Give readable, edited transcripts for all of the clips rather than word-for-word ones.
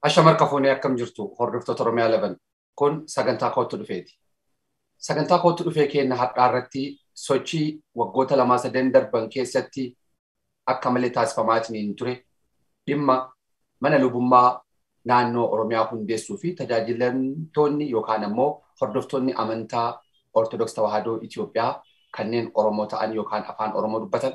Ashamar kafuunee akkam jirtu hordoftoota Oromiyaa 11 kun sagantaa kootu dhufeeti. Sagantaa kootu dhufee keenya har'aa irratti sochii waggoota 2-3 darban keessatti akka malee taasifamaatiin ture dhimma mana lubummaa naannoo Oromiyaa hundeessuu fi tajaajilamtoonni yookaan ammoo hordoftoonni amantaa Ortodoks Tawaahidoo Itoophiyaa kanneen Oromoo ta'an yookaan afaan Oromoo dubbatan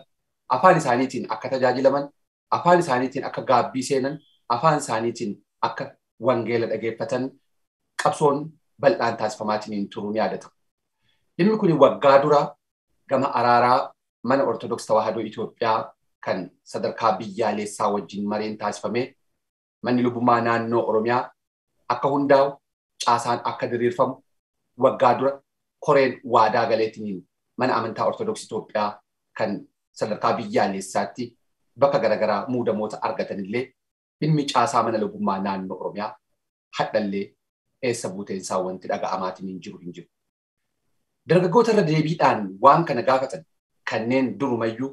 afaan isaaniitiin akka tajaajilaman, afaan isaaniitiin akka gaabbii seenan, afaan isaaniitiin akka wangeela dhageeffatan qabsoon bal'aan taasifamaatiin turuun yaadatama. Dhimmi kun waggaa dura gama araaraa mana Ortodoks Tawaahidoo Itoophiyaa kan sadarkaa biyyaalessaa wajjin mareen taasifame manni lubummaa naannoo Oromiyaa akka hundaa'u caasaan akka diriirfamu waggaa dura koreen waadaa galeetiin mana amantaa Ortodoks Itoophiyaa kan sadarkaa biyyaalessaatti bakka garaagaraa muudamoota argatanillee dhimmi caasaa mana lubummaa naannoo Oromiyaa hadhallee eessa buuteensaa wanti dhaga'amaatiin hin jiru hin jiru. Dargaggoota irra deebiidhaan waan kana gaafatan kanneen durumayyuu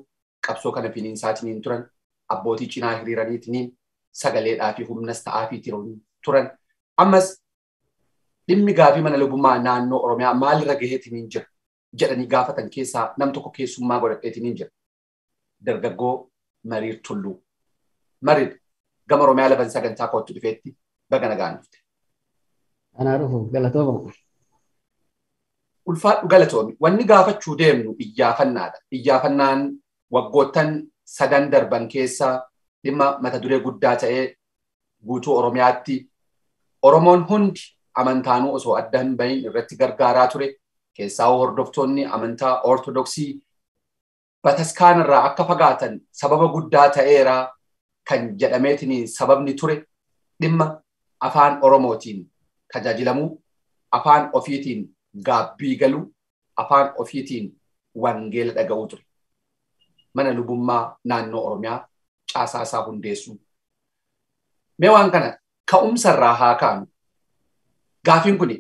qabsoo kana finiinsaatiin hin turan, abbootii cinaa hiriiraniitiin sagaleedhaa fi humnas ta'aafii turan. Ammas dhimmi gaafii mana lubummaa naannoo Oromiyaa maalirra gaheetiin hin jira jedhanii gaafatan keessaa nam tokko keessummaa godhadheetiin hin jira. Dargaggoo Mariir Tulluu. Mariir gama Oromiyaa 11 sagantaa kootu dhufeetti baga nagaan dhufte. Anaa dhufu galatooma. Ulfaadhu galatoomi. Wanni gaafachuu deemnu iyyaafannaadha. Iyyaafannaan waggoottan 3 darban keessa dhimma mata duree guddaa ta'ee guutuu Oromiyaatti Oromoon hundi amantaanuu osoo adda hin bahin irratti gargaaraa ture. Keessaa hordoftoonni amantaa Ortodoksii bataskaanarraa akka fagaatan sababa guddaa ta'eera kan jedhameetiin sababni ture dhimma afaan Oromootiin tajaajilamuu, afaan ofiitiin gaabbii galuu, afaan ofiitiin wangeela dhaga'uu ture. Mana lubummaa naannoo Oromiyaa caasaa isaa hundeessuu. Mee waan kana ka'umsarraa haa kaanu. Gaafiin kun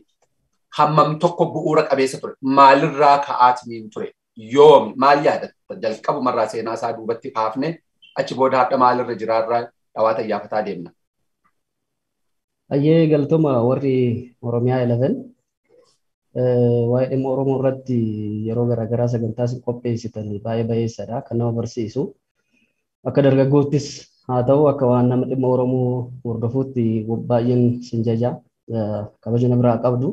hammam tokko bu'uura qabeessa ture? Maalirraa ka'aatiin ture? Yoomi maal yaadatta? Jalqabumarraa seenaa isaa duubatti kaafne achi booda hadha maalirra jiraarraa dhawaata iyyaafataa deemna. Ayyee galatooma warri Oromiyaa 11 waa'ee dhimma Oromoo irratti yeroo garaagaraa sagantaa isin qopheessitan baay'ee bayeessadha kan nama barsiisu. Akka dargaggoottis haa ta'u akka waan nama dhimma Oromoo hordofuutti baay'een isin jaja kabaja nama biraa qabdu.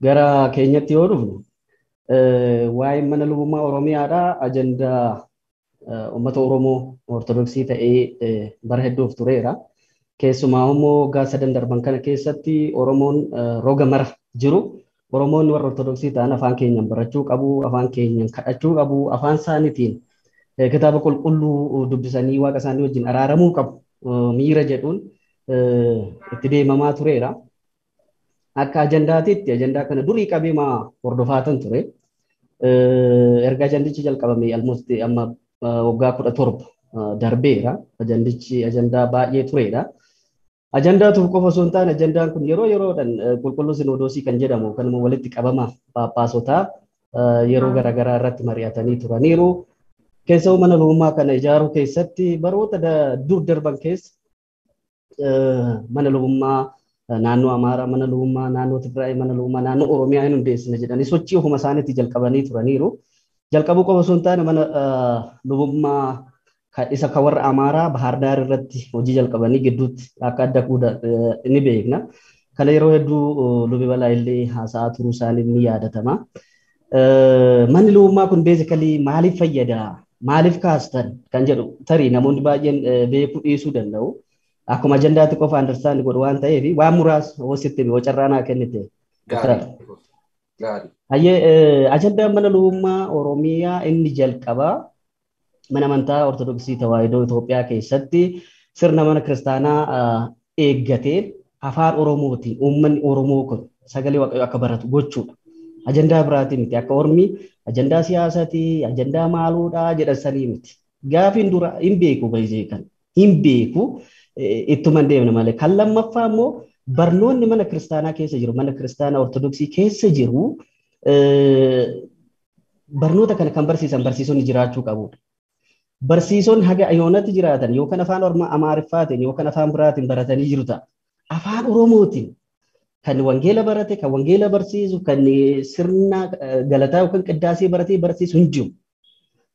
Gara keenyatti yoo dhufnu waa'ee mana lubummaa Oromiyaadha ajandaa uummata Oromoo Ortodoksii ta'ee bara hedduuf tureera. Keessumaa immoo waggaa 3 darban kana keessatti Oromoon roga mara jiru. Oromoonni warra Ortodoksii ta'an afaan keenyan barachuu qabu, afaan keenyan kadhachuu qabu, afaan isaaniitiin kitaaba qulqulluu dubbisanii waaqa isaanii wajjin araaramuu qabu miira jedhuun itti deemamaa tureera. Akka ajandaatiitti ajandaa kana durii qabee maa hordofaatan ture. Erga ajandichi jalqabame almost amma waggaa 17 darbeera. Ajandichi ajandaa baay'ee tureedha. Ajandaa tuuf qofa osoo hin taane ajandaan kun yeroo yeroodhaan qulqulluu sinodoosii kan jedhamu kanuma walitti qabama paappaasotaa yeroo garaagaraa irratti mari'atanii turaniiru. Keessumaa mana lubummaa kana ijaaruu keessatti baroota dur darban keessa mana lubummaa naannoo Amaaraa, mana lubummaa naannoo Tigraay, mana lubummaa naannoo Oromiyaa hin hundeessine jedhanii sochii ofuma isaaniitti jalqabanii turaniiru. Jalqabuu qofa osoo hin taane mana lubummaa isa kan warra Amaaraa Bahar Daar irratti hojii jalqabanii gidduutti akka adda kuuda ni beekna. Kana yeroo hedduu lubi balaa illee haasa'aa turuu isaanii ni yaadatama. Manni lubummaa kun beezikalii maaliif fayyada? Maaliif kaastan? Kan jedhu tarii namoonni baay'een beekuu dhiisuu danda'u. Akkuma ajandaatti qofa understand godhu waan ta'eef waan muraasa hoositti yoo carraa naa kennite. Hayyee ajandaan mana lubummaa Oromiyaa inni jalqabaa mana amantaa Ortodoksii Tawaahidoo Itoophiyaa keessatti sirna mana kiristaanaa eeggatee afaan Oromootiin uummanni Oromoo kun sagalee Waaqayyoo akka baratu gochuudha. Ajandaa biraatii miti. Akka ormi ajandaa siyaasatii, ajandaa maaluudhaa jedhan sanii miti. Gaafiin dura hin beeku baay'ee kan hin beeku ittuma hin deemne malee. Kan lammaffaa immoo barnoonni mana kiristaanaa keessa jiru, mana kiristaanaa Ortodoksii keessa jiru barnoota kana kan barsiisan barsiisonni jiraachuu qabudha. Barsiisonni haga yoonatti jiraatan yookaan afaan Amaariffaatiin yookaan afaan biraatiin baratanii jiru ta'a. Afaan Oromootiin kan wangeela barate, kan wangeela barsiisu, kan sirna galataa yookaan qiddaasee baratee barsiisu hin jiru.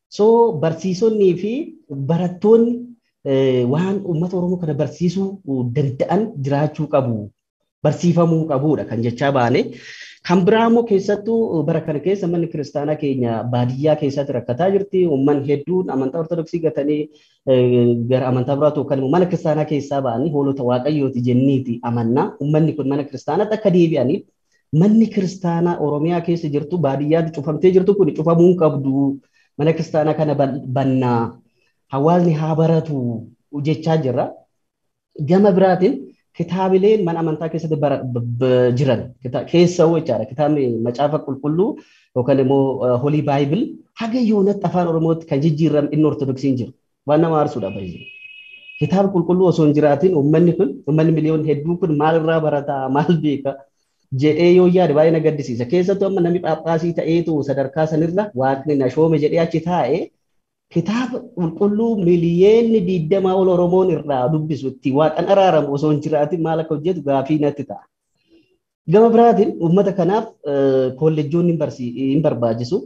So barsiisonnii fi barattoonni waan uummata Oromoo kana barsiisuu danda'an jiraachuu qabu. Barsiifamuu qabudha kan jechaa baane. Kan biraa immoo keessattuu bara kana keessa manni kiristaanaa keenya baadiyyaa keessatti rakkataa jirti. Uummanni hedduun amantaa Ortodoksii gatanii gara amantaa biraatu yookaan immoo mana kiristaanaa keessaa ba'anii hoolota Waaqayyooti jenniiti amannaa. Uummanni kun mana kiristaanaatti akka deebi'aniif manni kiristaanaa Oromiyaa keessa jirtu baadiyyaatti cufamtee jirtu kun cufamuu hin qabdu. Mana kiristaanaa kana bannaa hawaasni haa baratu jechaa jirra. Gama biraatiin kitaabileen mana amantaa keessatti jiran keessawuu jechaadha. Kitaabni Macaafa Qulqulluu yookaan immoo Holy Bible haga yoonatti afaan Oromootti kan jijjiirame inni Ortodoksiin jiru. Waan nama aarsuudha baay'ee. Kitaaba qulqulluu osoo hin jiraatin uummanni kun uummanni miliyoon hedduu kun maalirraa barataa maal beeka jedhee yoo yaade baay'ee na gaddisiisa. Keessattuu amma namni Phaaphaasii ta'eetu sadarkaa sanirra Waaqni na shoome jedhee achi taa'ee kitaaba qulqulluu miliyoonni 20 ol Oromoon irraa dubbisu itti waaqan araaramu osoo hin jiraatin maal akka hojjetu gaafii natti ta'a. Gama biraatiin uummata kanaaf kolleejjoonni hin barbaachisu.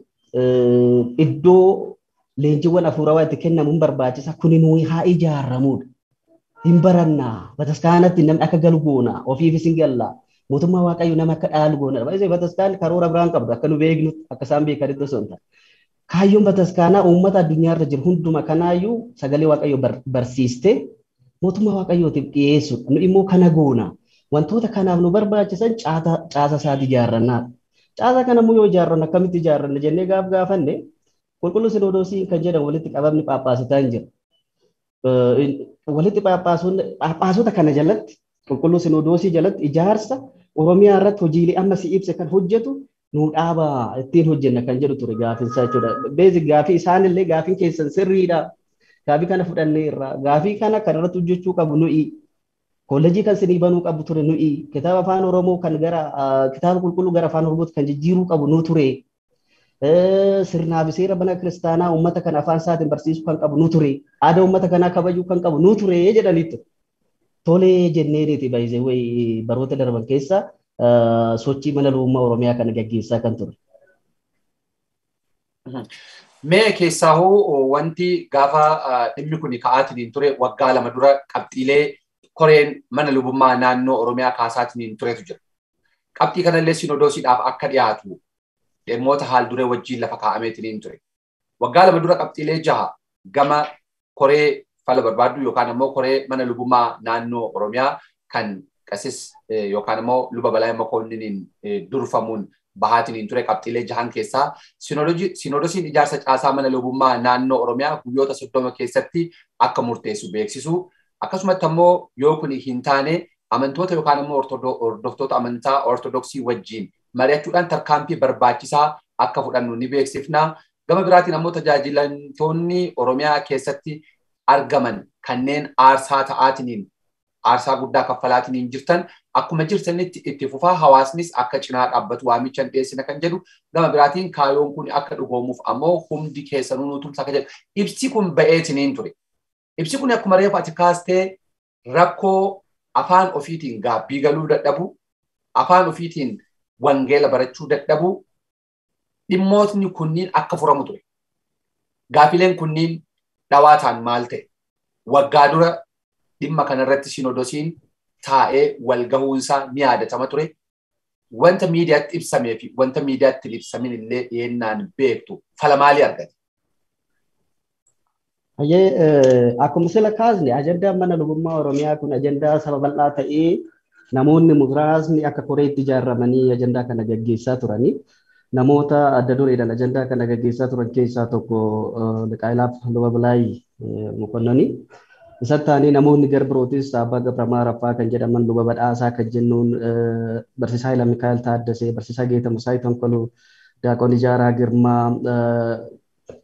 Iddoo leenjiiwwan hafuurawaa itti kennamu hin barbaachisa. Kuni nuyi haa ijaarramudha. Hin barannaa. Bataskaanatti namni akka galu goona. Ofiifis hin galla. Mootummaa Waaqayyoo nama akka dhaalu goona. Baay'ee bataskaan karoora biraan qabdu akka nu beeknu akka isaan beekanitti osoo hin taane. Kaayyoon bataskaanaa uummata addunyaarra jiru hunduma kanaayyuu sagalee Waaqayyoo barsiistee mootummaa Waaqayyootiif dhiyeessuudha. Nu immoo kana goona. Wantoota kanaaf nu barbaachisan caasa isaati ijaarrannaadha. Caasa kana immoo yoo ijaarrannu akkamitti ijaarranna jennee gaaf gaafanne Qulqulluu Sinodoosii kan jedhamu walitti qabamni Phaaphaasitaa hin jiru. Walitti Phaaphaasota kana jalatti Qulqulluu Sinodoosii jalatti ijaarsa Oromiyaa irratti hojiilee amma si ibse kan hojjetu nu dhaaba ittiin hojjenna kan jedhu ture gaafiinsaa jechuudha. Beezi gaafii isaanillee gaafiin keessan sirriidha. Gaafii kana fudhannee irraa gaafii kana kan irratti hojjechuu qabu nuyi. Kolleejjii kan sinii banuu qabu ture nuyi. Kitaaba afaan Oromoo kan gara kitaaba qulqulluu gara afaan Oromootti kan jijjiiruu qabu nu ture. Sirnaa fi seera mana kiristaanaa uummata kana afaan isaatiin barsiisuu kan qabu nu ture. Aadaa uummata kanaa kabajuu kan qabu nu ture jedhaniitu. Tolee jenneeniiti baay'ee wayi baroota darban keessa sochii mana lubummaa Oromiyaa kana gaggeessaa kan ture. Mee keessaa hoo wanti gaafa dhimmi kun ka'aatiin ture waggaa 2 dura qabxiilee koreen mana lubummaa naannoo Oromiyaa kaasaatiin turetu jira. Qabxii kanallee sinodoosiidhaaf akka dhiyaatu dhimmoota haal duree wajjin lafa kaa'ameetiin ture. Waggaa 2 dura qabxiilee 6 gama koree fala barbaaddu yookaan immoo koree mana lubummaa naannoo Oromiyaa kan qasis yookaan immoo luba Balaa Makoonniniin durfamuun bahaatiin ture qabxiilee 6 keessaa sinodoosiin ijaarsa caasaa mana lubummaa naannoo Oromiyaa guyyoota 30 keessatti akka murteessu beeksisu. Akkasumatti ammoo yoo kun hin taane amantoota yookaan immoo hordoftoota amantaa Ortodoksii wajjin mari'achuudhaan tarkaanfii barbaachisaa akka fudhannu ni beeksifna. Gama biraatiin ammoo tajaajilamtoonni Oromiyaa keessatti argaman kanneen aarsaa ta'aatiniin aarsaa guddaa kaffalaatiniin jirtan akkuma jirtanitti itti fufaa hawaasnis akka cinaa dhaabbatu waamichan dhiyeessina kan jedhu gama biraatiin kaayoon kun akka dhugoomuuf ammoo hundi keessanuu nu tumsa akka jedhu ibsi kun ba'eetiniin ture. Ibsi kun akkuma reefu ati kaastee rakkoo afaan ofiitiin gaabbii galuu dadhabu, afaan ofiitiin wangeela barachuu dadhabu, dhimmootni kunniin akka furamu ture. Gaafileen kunniin dhawaataan maal ta'e? Waggaa dura dhimma kanarratti sinodoosiin taa'ee wal gahuunsaa ni yaadatama ture. Wanta miidiyaatti ibsamee fi wanta miidiyaatti hin ibsamin illee dhiyeennaan beektu fala maalii argate? Akkuma sila kaasne ajandaan mana lubummaa Oromiyaa kun ajandaa saba bal'aa ta'ee namoonni muraasni akka koreetti ijaaramanii ajandaa kana gaggeessaa turanii namoota adda dureedhaan ajandaa kana gaggeessaa turan keessaa tokko Liqaayilaaf Luba Bilaay Mokonnon. Isatti aanee namoonni gara birootis Abbaa Gabramaa Raffaa kan jedhaman Luba Badhaasaa kan jennuun Barsiisaa Hayila Mikaa'el Taaddasee, Barsiisaa Geeta Musaayii Tonkoluu, Daaqon Ijaaraa Girmaa,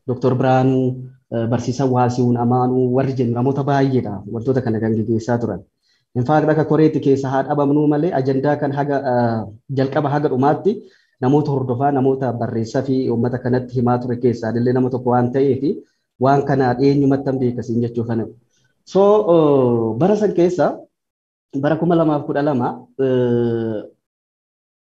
Dooktor Biraanuu, Barsiisaa Waasiiwwan Amaanuu warri jennu namoota baay'eedha wantoota kana kan gaggeessaa turan. In fact akka koreetti keessa haa dhabamnuu malee ajandaa kan haga jalqaba haga dhumaatti namoota hordofaa namoota barreessaa fi uummata kanatti himaa ture keessaa illee nama tokko waan ta'eef waan kana dhiyeenyumatti hin beekasiin jechuu kana. So bara san keessa Bara 2012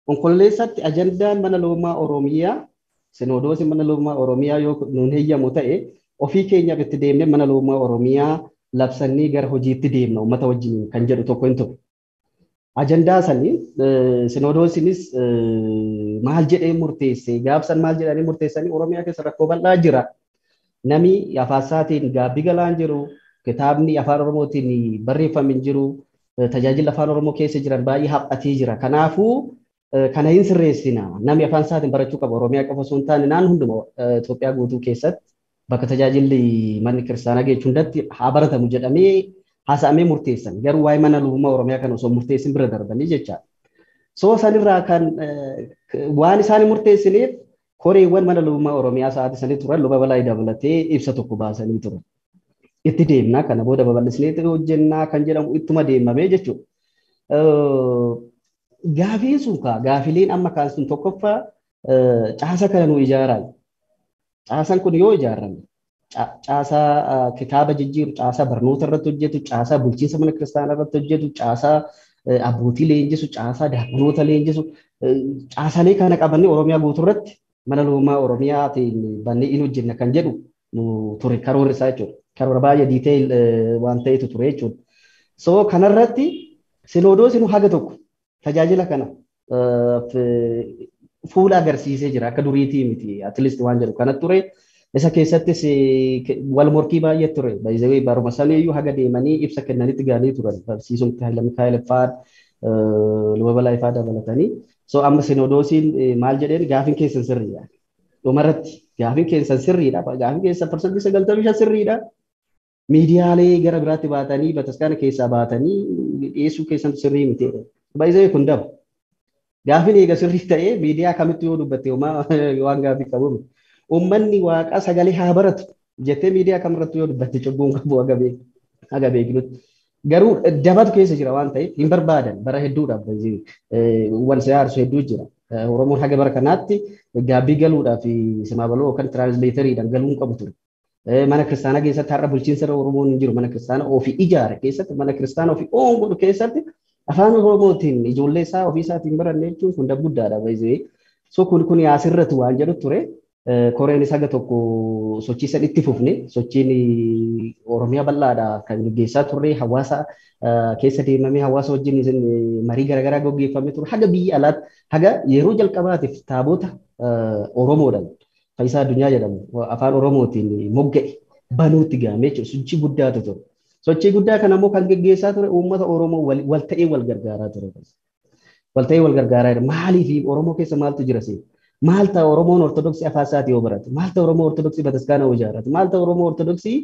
Onkololeessatti ajandaan mana lubummaa Oromiyaa Sinodoosii mana lubummaa Oromiyaa yoo nuun heeyyamu ta'e ofii keenyaaf itti deemnee mana lubummaa Oromiyaa labsannee gara hojiitti deemna uummata wajjin kan jedhu tokko hin ture. Ajandaa sanii sinodoosiinis maal jedhee murteesse gaafsan maal jedhanii murteessanii Oromiyaa keessa rakkoo bal'aa jira. Nami afaan isaatiin gaabbii galaan jiru, kitaabni afaan Oromootiin barreeffame hin jiru, tajaajilli afaan Oromoo keessa jiran baay'ee haphatee jira. Kanaafuu kana hin sirreessina. Nami afaan isaatiin barachuu qaba. Oromiyaa qofa osoo hin taane naannoo hunduma Itoophiyaa guutuu keessatti bakka tajaajilli manni kiristaanaa geechu hundatti haa baratamu jedhamee haasa'amee murteessan. Garuu waa'ee mana lubummaa Oromiyaa kana osoo murteessin bira darbanii jechaadha. Soo sanirraa kan waan isaan murteessiniif koreewwan mana lubummaa Oromiyaa sa'aatii sanii turan luba balaa dabalatee ibsa tokko baasanii turan. Itti deemnaa kana booda babal'isnee hojjennaa kan jedhamu ittuma deemamee jechuudha. Gaafiin sun kaa gaafileen amma kaan sun tokkoffaa caasa kana nu ijaaran. Caasaan kun yoo ijaarame caasaa kitaaba jijjiiru, caasaa barnoota irratti hojjetu, caasaa bulchiinsa mana kiristaanaa irratti hojjetu, caasaa abbootii leenjisu, caasaa daaqonoota leenjisu, caasaalee kana qabannee Oromiyaa guutuu irratti mana lubummaa Oromiyaatiin bannee in hojjenna kan jedhu ture karoorri isaa jechuudha. Karoora baay'ee detail waan ta'etu ture jechuudha. So kanarratti sinodoosiin haga tokko tajaajila kana fuula agarsiisee jira akka duriitii miti at least waan jedhu kanatti ture. Isa keessattis wal morkii baay'ee ture. Baay'ee baruma saniyyuu haga deemanii ibsa kennanitti ga'anii turan. Barsiisumti Haayila Mikaa'el fa'aa luba balaa fa'aa dabalatanii. So amma sinodoosiin maal jedheen gaafiin keessan sirriidha. Dhumarratti gaafiin keessan sirriidha. Gaafiin keessan 95% sirriidha. Miidiyaalee gara biraatti baatanii bataskaana keessaa baatanii dhiyeessuu keessan sirrii miti. Baay'ee kun daba. Gaafiin eega sirrii ta'ee miidiyaa kamittuu yoo dubbatte waan gaafii qabu. Uummanni waaqa sagalee haa baratu jettee miidiyaa kamirrattuu yoo dubbatte cubbuun qabu haga beeknutti. Garuu dabatu keessa jira waan ta'eef hin barbaadan bara hedduudhaaf waan si aarsu hedduu jira. Oromoon haga bara kanaatti gaabbii galuudhaaf simaabaloo yookaan tiraansleeteriidhaan galuu hin qabu ture. Mana kiristaanaa keessatti har'a bulchiinsa Oromoon hin jiru. Mana kiristaanaa ofii ijaare keessatti mana kiristaanaa ofii oon godhu keessatti afaan Oromootiin ijoollee isaa ofii isaatiin baranne jechuun kun guddaadha. So kun asirratti waan jedhu ture. Koreen isa haga tokko sochii san itti fufne sochiin Oromiyaa bal'aadha kan gaggeessaa turre hawaasa keessa deemamee hawaasa wajjin marii garaagaraa gaggeeffamee ture haga biyya alaatti haga yeroo jalqabaatiif taabota Oromoodhaan Fayyisaa Addunyaa jedhamu afaan Oromootiin mogga'e banuutti gahamee jechuudha sochii guddaatu ture. Sochii guddaa kana immoo kan gaggeessaa ture uummata Oromoo wal ta'ee wal gargaaraa ture. Wal ta'ee wal gargaaraa ture. Maaliif Oromoo keessa maaltu jira seena? Maal ta'a Oromoon Ortodoksii afaan isaatii yoo baratu? Maal ta'a Oromoo Ortodoksii bataskaana yoo ijaarratu? Maal ta'a Oromoo Ortodoksii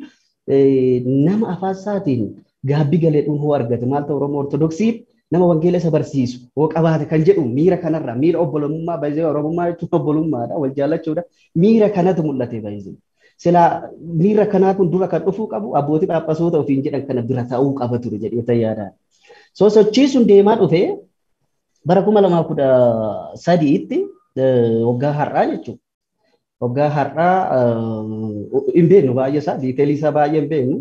nama afaan isaatiin gaabbii galee dhuunfuu argate? Maal ta'a Oromoo Ortodoksii nama wangeela isa barsiisu hoo qabaate kan jedhu miira kanarraa miira obbolummaa baay'ee Oromummaa jechuun obbolummaadha wal jaallachuudha miira kanatu mul'ate baay'ee. Silaa miira kanaa kun dura kan dhufuu qabu abbootii phaaphasoota ofiin jedhan kana bira ta'uu qaba ture jedhee yaadaan. So sochii sun deemaa dhufee bara 2013tti waggaa har'aa jechuudha. Waggaa har'aa hin beeknu baay'ee isaa diiteelii isaa baay'ee hin beeknu.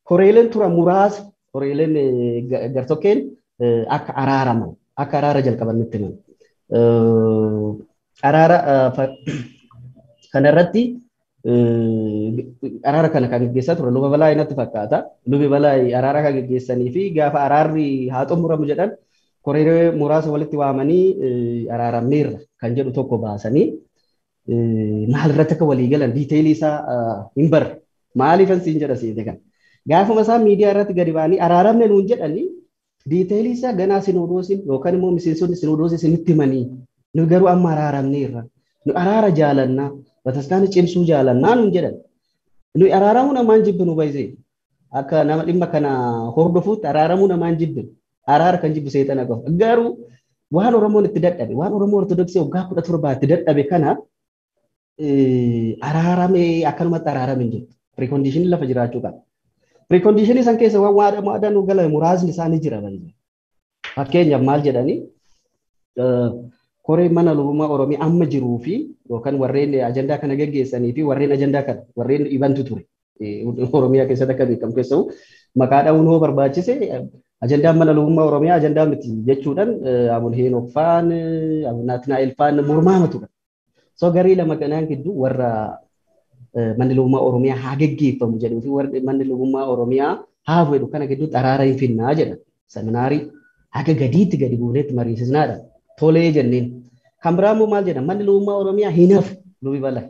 Koreeleen turan muraasa koreeleen gartokkeen akka araaraman akka araara jalqaban nutti himan. Araara kanarratti araara kana kan gaggeessaa ture luba balaa natti fakkaata. Lubi balaa araara kan gaggeessanii fi gaafa araarri haa xumuramu jedhan koreelee muraasa walitti waamanii araaramneerra kan jedhu tokko baasanii maalirratti akka walii galan diiteelii isaa hin barre. Maaliifan siin jedha siite kan. Gaafuma isaan miidiyaa irratti gadi ba'anii araaramne nuun jedhanii diiteelii isaa ganaa sinodoosiin yookaan immoo miseensonni sinodoosii isinitti himanii nu garuu amma araaramneerra. Nu araara jaalannaa bataskaana cimsuu jaalannaa nuun jedhan. Nu araaramuu namaan jibbinu baay'ee. Akka nama dhimma kana hordofuutti araaramuu namaan jibbinu. Araara kan jibbu seexana qofa. Garuu waan Oromoon itti dadhabe, waan Oromoo Ortodoksii waggaa 17 itti dadhabe kana araaramee akkanumatti araarame hin jirtu. Piriikoondiishinii lafa jiraachuu qaba. Piriikoondiishinii san keessa waan waadaa nu gala muraasni isaanii jira. Fakkeenyaaf maal jedhanii koreen mana lubummaa Oromiyaa amma jiruu fi yookaan warreen ajandaa kana gaggeessanii fi warreen ajandaa kana warreen dhibantu ture. Oromiyaa keessatti akka beekamu keessa'u maqaa dha'uun hoo barbaachise Ajandaan mana lubummaa Oromiyaa ajandaa miti jechuudhaan Abun Heenok faan, Abun Naatnaa'el faan mormaama turan. So garii lama kanaan gidduu warra manni lubummaa Oromiyaa haa geggeeffamu jedhuu fi warri manni lubummaa Oromiyaa haa jedhu kana gidduu xaraara hin finnaa jedhan. Seminaarii haga gadiitti gadi buuneetti mariisisnaadha. Tolee jenneen. Kan biraa immoo maal jedhan manni lubummaa Oromiyaa hin hafu lubi balaa.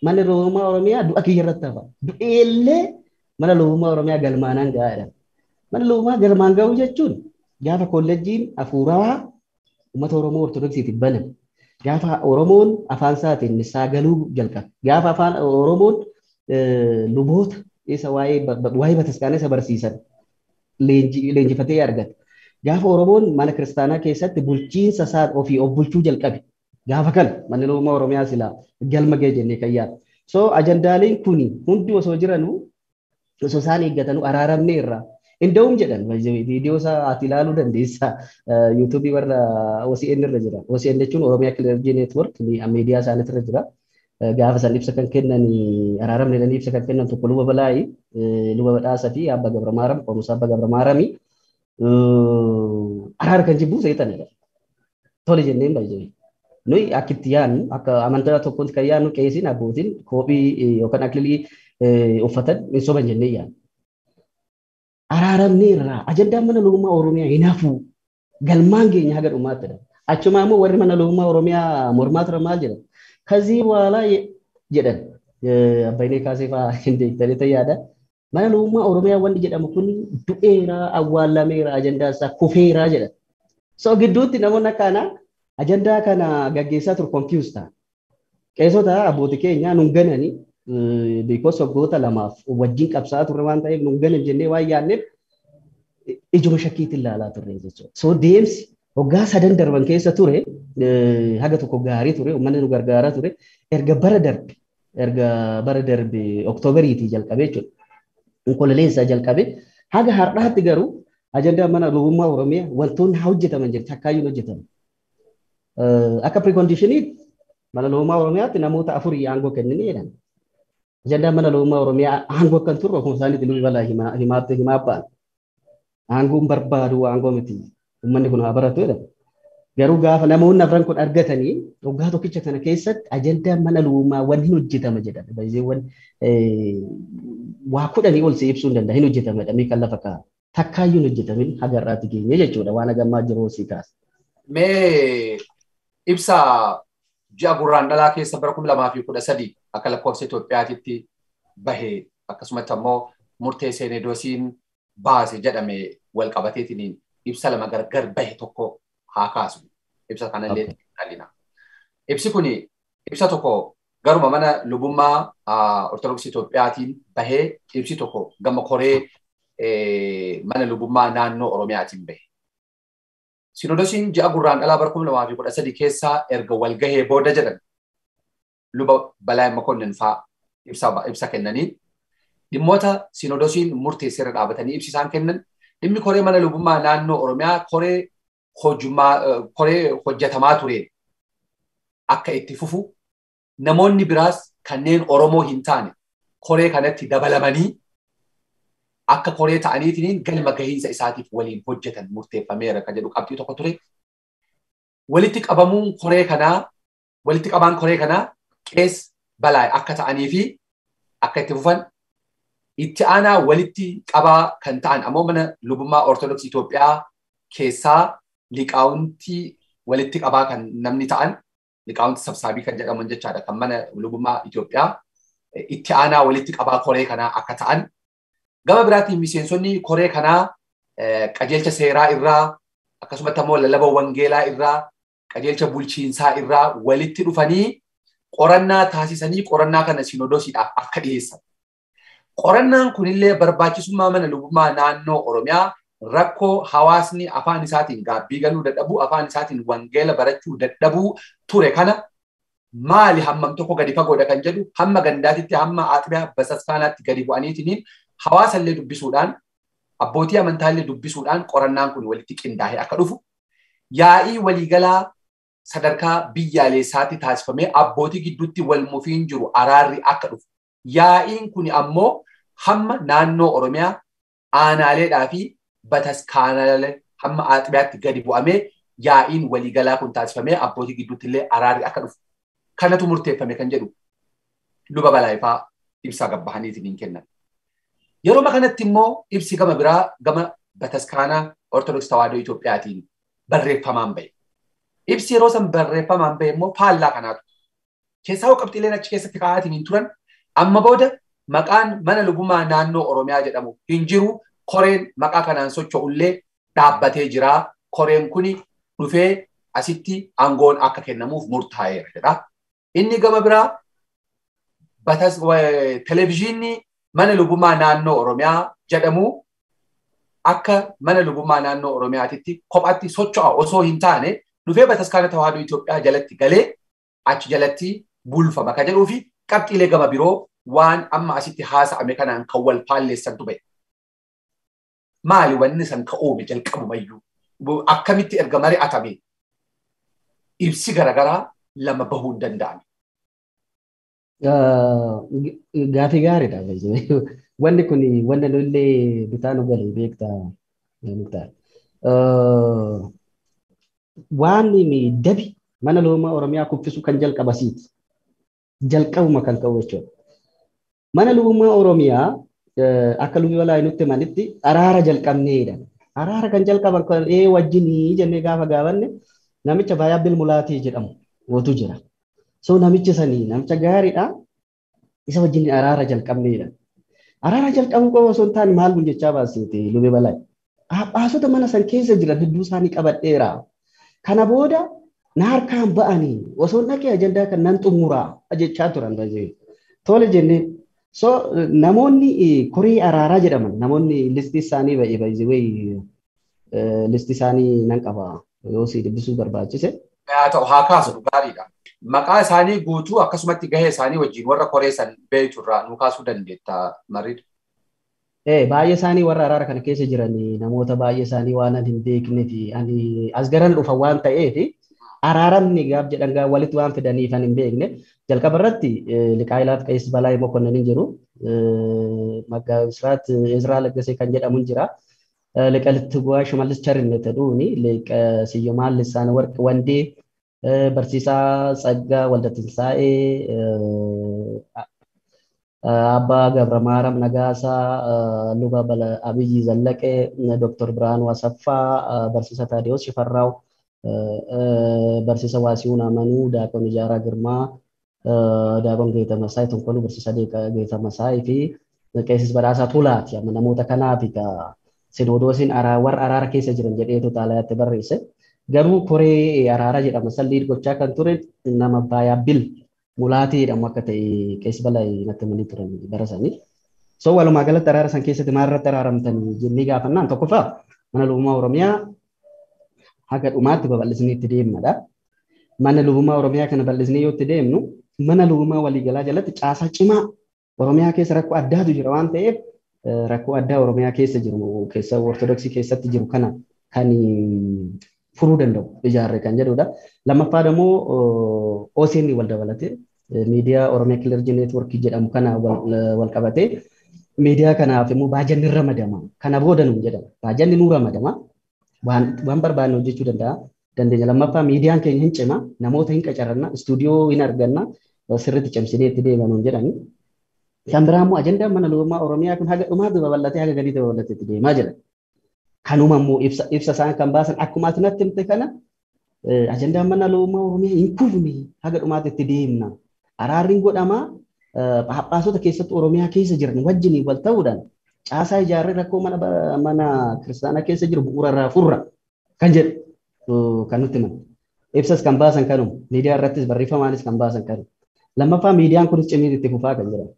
Manni lubummaa Oromiyaa du'a kiyya irratti hafa. Du'eellee mana lubummaa Oromiyaa galmaanaan gahaa jedhan. Mana lubummaa galmaan gahuu jechuun gaafa kolleejjiin hafuurawaa uummata Oromoo Ortodoksiitiif baname. Gaafa Oromoon afaan isaatiin saagaluu jalqabe. Gaafa afaan Oromoon luboota isa waa'ee bataskaana isa barsiisan leenjifatee argate. Gaafa Oromoon mana kiristaanaa keessatti bulchiinsa isaa ofii of bulchuu jalqabe. Gaafa kana manni lubummaa Oromiyaa silaa galma ga'e jennee kan yaadu. So ajandaaleen kuni hundi osoo jiranuu osoo isaan eeggatanuu araaramne irraa. Inda'uum jedhan viidiyoo isaa ati ilaaluu dandeessa. Yuutuubii warra OCN irra jira. OCN jechuun Oromiyaa Clergy Network miidiyaa isaaniitu irra jira. Gaafa isaan ibsa kan kennan araaramne jedhanii ibsa kan kennan tokko luba Balaayi, luba Badhaasaa fi Abba Gabramaaram, Qomoos Abba Gabramaarami. Araara kan jibbu seexanidha. Tole jenneen baay'ee. Nuyi akka itti yaadnu akka amantaa tokkotti kan yaadnu qeesiin abbootiin kophii yookaan akilii uffatan hin soban jennee yaadnu. Araaramne irraa ajandaan mana lubummaa Oromiyaa hin hafu galmaan keenya haga dhumaattidha. Achumaa immoo warri mana lubummaa Oromiyaa mormaa turan maal jedhan? Kazii baalaa jedhan Abbaynee Kaasee fa'aa hin beektanii yaada. Mana lubummaa Oromiyaa wanti jedhamu kun du'eera awwaallameera ajandaa isaa kufeera jedhan. So gidduutti namoonni akkanaa ajandaa kana gaggeessaa turu confuse ta'a. Qeesota abbootii keenya nun gananii because waggoota lamaaf wajjin qabsaa'aa turre waan ta'eef nun ganan jennee waan yaadneef ijuma shakkiitiin ilaalaa turre jechuudha. So deemsi waggaa sadan darban keessa ture haga tokko gaarii ture uummanni nu gargaaraa ture erga bara darbe Oktooberiitii jalqabee jechuudha. Onkololeessaa jalqabee haga har'aatti garuu ajandaa mana lubummaa Oromiyaa wantoonni haa hojjetaman jirti takkaayyuu hojjetaman. Akka preconditionii mana lubummaa Oromiyaatti namoota afurii aangoo kennanii jedhan. Ajandaan mana lubummaa Oromiyaa aangoo akkan turre ofuma isaaniitti lubi balaa himaa ba'an. Aangoon barbaadu aangoo miti uummanni kun haa baratu jedhan. Garuu gaafa namoonni afran kun argatanii waggaa tokkicha kana keessatti ajandaan mana lubummaa wanni hin hojjetama jedhan. Baay'eewwan waa kudhanii ol si ibsuu hin danda'a hin hojjetama jedhamee kan lafa kaa'a. Takkaayyuu hin hojjetamin haga har'aatti geenye jechuudha waan hagammaa jiru si kaasa. Mee ibsa ji'a gurraandhalaa keessa bara 2013 akka lakkoofsa Itoophiyaatitti bahee akkasumatti ammoo murtee seenedoosiin baase jedhame wal qabateetiin ibsa lama gargar bahe tokko haa kaasu. Ibsa kanallee qalina. Ibsi kun ibsa tokko garuma mana lubummaa Ortodoksii Itoophiyaatiin bahee ibsi tokko gama koree mana lubummaa naannoo Oromiyaatiin bahe. Sinodosiin ji'a gurraandhalaa bara 2013 keessaa erga wal gahee booda jedhan luba Balaayi Makonnin fa'aa ibsa kennanii dhimmoota sinodosiin murteesse irra dhaabatanii ibsi isaan kennan dhimmi koree mana lubummaa naannoo Oromiyaa koree hojjetamaa ture akka itti fufu namoonni biraas kanneen Oromoo hin taane koree kanatti dabalamanii akka koree ta'aniitiin galma gahiinsa isaatiif waliin hojjetan murteeffameera kan jedhu qabxii tokko ture. Walitti qabamuun koree kanaa walitti qabaan koree kanaa qees Balaayi akka ta'anii fi akka itti fufan itti aanaa walitti qabaa kan ta'an ammoo mana lubummaa Ortodoksii Itoophiyaa keessaa liqaawuntii walitti qabaa kan namni ta'an liqaawuntii sabsaabii kan jedhaman jechaadha kan mana lubummaa Itoophiyaa itti aanaa walitti qabaa koree kanaa akka ta'an. Gama biraatiin miseensonni koree kanaa qajeelcha seeraa irraa akkasumatti ammoo lallaba wangeelaa irraa qajeelcha bulchiinsaa irraa walitti dhufanii qorannaa taasisanii qorannaa kana sinodosiidhaaf akka dhiyeessan. Qorannaan kunillee barbaachisummaa mana lubummaa naannoo Oromiyaa rakkoo hawaasni afaan isaatiin gaabbii galuu dadhabuu afaan isaatiin wangeela barachuu dadhabuu ture kana maali hammam tokko gadi fagoodha kan jedhu hamma gandaatitti hamma aaxibiyaa basaskaanaatti gadi bu'aniitiin hawaasallee dubbisuudhaan abbootii amantaallee dubbisuudhaan qorannaan kun walitti qindaa'ee akka dhufu yaa'ii waliigalaa sadarkaa biyyaalessaatti taasifamee abbootii gidduutti wal mufiin jiru araarri akka dhufu. Yaa'iin kun ammoo hamma naannoo Oromiyaa aanaaleedhaa fi bataskaanaalee hamma aaxibiyaatti gadi bu'amee yaa'iin waliigalaa kun taasifamee abbootii gidduutti illee araarri akka dhufu kanatu murteeffame kan jedhu luba Balaayifaa ibsaa gabbahaniitiin hin kennan. Yeroo kanatti immoo ibsi gama biraa gama bataskaanaa Ortodoksii Tawaahidoo Itoophiyaatiin barreeffamaan bahe. Ibsi yeroo san barreeffamaan bahe immoo faallaa kanaatu. Keessaa hoo qabxiileen achi keessatti kaa'aatiin hin turan amma booda maqaan mana lubummaa naannoo Oromiyaa jedhamu hin jiru. Koreen maqaa kanaan socho'ullee dhaabbatee jira. Koreen kuni dhufee asitti aangoon akka kennamuuf murtaa'eera jedha. Inni gama biraa televezyiinii mana lubummaa naannoo Oromiyaa jedhamu akka mana lubummaa naannoo Oromiyaatitti kophaatti socho'a osoo hin taane dhufee bataskaana Tawaahidoo Itoophiyaa jalatti galee achi jalatti bulfama kan jedhuu fi qabxiilee gama biroo waan amma asitti haasa'ame kanaan kan wal faalleessantu ba'e. Maali wanni san ka'oome jalqabumayyuu akkamitti erga mari'atame ibsi garaagaraa lama bahuu hin danda'ame. Gaafii gaariidha. Wanni kun wanna nullee bitaa nu galee beektaa Muktaar. Waan dabi mana lubummaa Oromiyaa kuffisuu kan jalqabasiiti. Jalqabuma kan qabu jechuudha. Mana lubummaa Oromiyaa akka lubi Balaayi nutti himanitti araara jalqabneedha. Araara kan jalqaban kan wajjinii jennee gaafa gaafanne namicha Baayyaa Mulaatii jedhamu gootu jira. So namicha sanii namicha gaariidha. Isa wajjin araara jalqabneedha. Araara jalqabuu qofa osoo hin taane maal kun jechaa baasite lubi Balaayi. Phaaphaasota mana san keessa jiran hedduu isaanii qabadheera. Kana booda na harkaan ba'anii osoo dhaqee ajandaa kan nan xumuraa jechaa turan. Tole jennee so namoonni koree araaraa jedhaman namoonni listii isaanii ba'e baay'ee listii isaanii nan qaba yoo si dubbisuu barbaachise. Haa ta'u haa kaasu gaariidha. Maqaa isaanii guutuu akkasumatti gahee isaanii wajjin warra koree san beektu irraa nu kaasuu dandeetta Mariidha. Baay'ee isaanii warra araara kana keessa jiran namoota baay'ee isaanii waan ani hin beeknee fi ani as garan dhufa waan ta'eef araaramni gaaf jedhan gaa walitti waan fidaniif ani hin beekne jalqaba irratti Liqaayilaaf Qees Balaay Mokonnin hin jiru Maggaa Bisraat Ezraa Laggasee kan jedhamu hin jira Liqalitti Guwaa Shimallis Charinnet jedhuuni Liqa Siyyomaan Lissaan Warqi Wandee Barsiisaa Tsaggaa Waldatinsaa'ee Abbaa Gabramaaram Nagaasaa, Luba Abiyyi Zallaqee, Dooktor Birhaanuu Asaffaa, Barsiisaa Taadiyoos Shifarraaw, Barsiisaa Waasiyuun Amanuu, Daaqon Ijaaraa Girmaa, Daaqon Geeta Masaay, Tonkoluu Barsiisaa Geeta Masaay fi Qeesis Badhaasaa Tolaati. Amma namoota kanaaf sinodoosiin warra araara keessa jiran jedheetu xaalayaatti barreesse. Garuu koree araara jedhama san gochaa kan ture nama Baayyaa Mulaatii jedhamu akka ta'e Qees Balaayi natti himanii turan bara sanii. So walumaa galatti araara san keessatti maal irratti araaramtanii jennee gaafannaan tokkoffaa mana lubummaa Oromiyaa haga dhumaatti babal'isnee itti deemnadha. Mana lubummaa Oromiyaa kana bal'isnee yoo itti deemnu mana lubummaa waliigalaa jalatti caasaa cimaa Oromiyaa keessa rakkoo addaatu jira waan ta'eef rakkoo addaa Oromiyaa keessa jiru keessa Ortodoksii keessatti jiru kana kan furuu danda'u ijaarre kan jedhudha. Lammaffaa immoo OCN wal dabalatee miidiyaa Oromiyaa Clergy Network jedhamu kana wal qabatee miidiyaa kanaaf immoo baajanni ramadama. Kana booda nuun jedhama. Baajanni nuu ramadama. Waan barbaanne hojjechuu danda'a. Dandeenya. Lammaffaa miidiyaan keenya hin cima. Namoota hin qacaranna. Istuudiyoo hin arganna. Sirriitti cimsinee itti deema nuun jedhani. Kan biraa immoo ajandaan mana lubummaa Oromiyaa kun haga dhumaatti babal'atee haga gadiitti babal'atee itti deemaa jira. Kanuma immoo ibsa isaan kan baasan akkuma ati natti himte kana ajandaan mana lubummaa Oromiyaa hin kufne haga dhumaatti itti deemna. Araarri godhamaa phaaphaasota keessatti Oromiyaa keessa jiran wajjiniin wal ta'uudhaan caasaa ijaarree rakkoo mana kiristaanaa keessa jiru bu'uura irraa furra kan jedhu kan nutti himan. Ibsas kan baasan kanuma miidiyaa irrattis barreeffamaanis kan baasan kanuma. Lammaffaa miidiyaan kunis cimee itti fufaa kan jedhamu.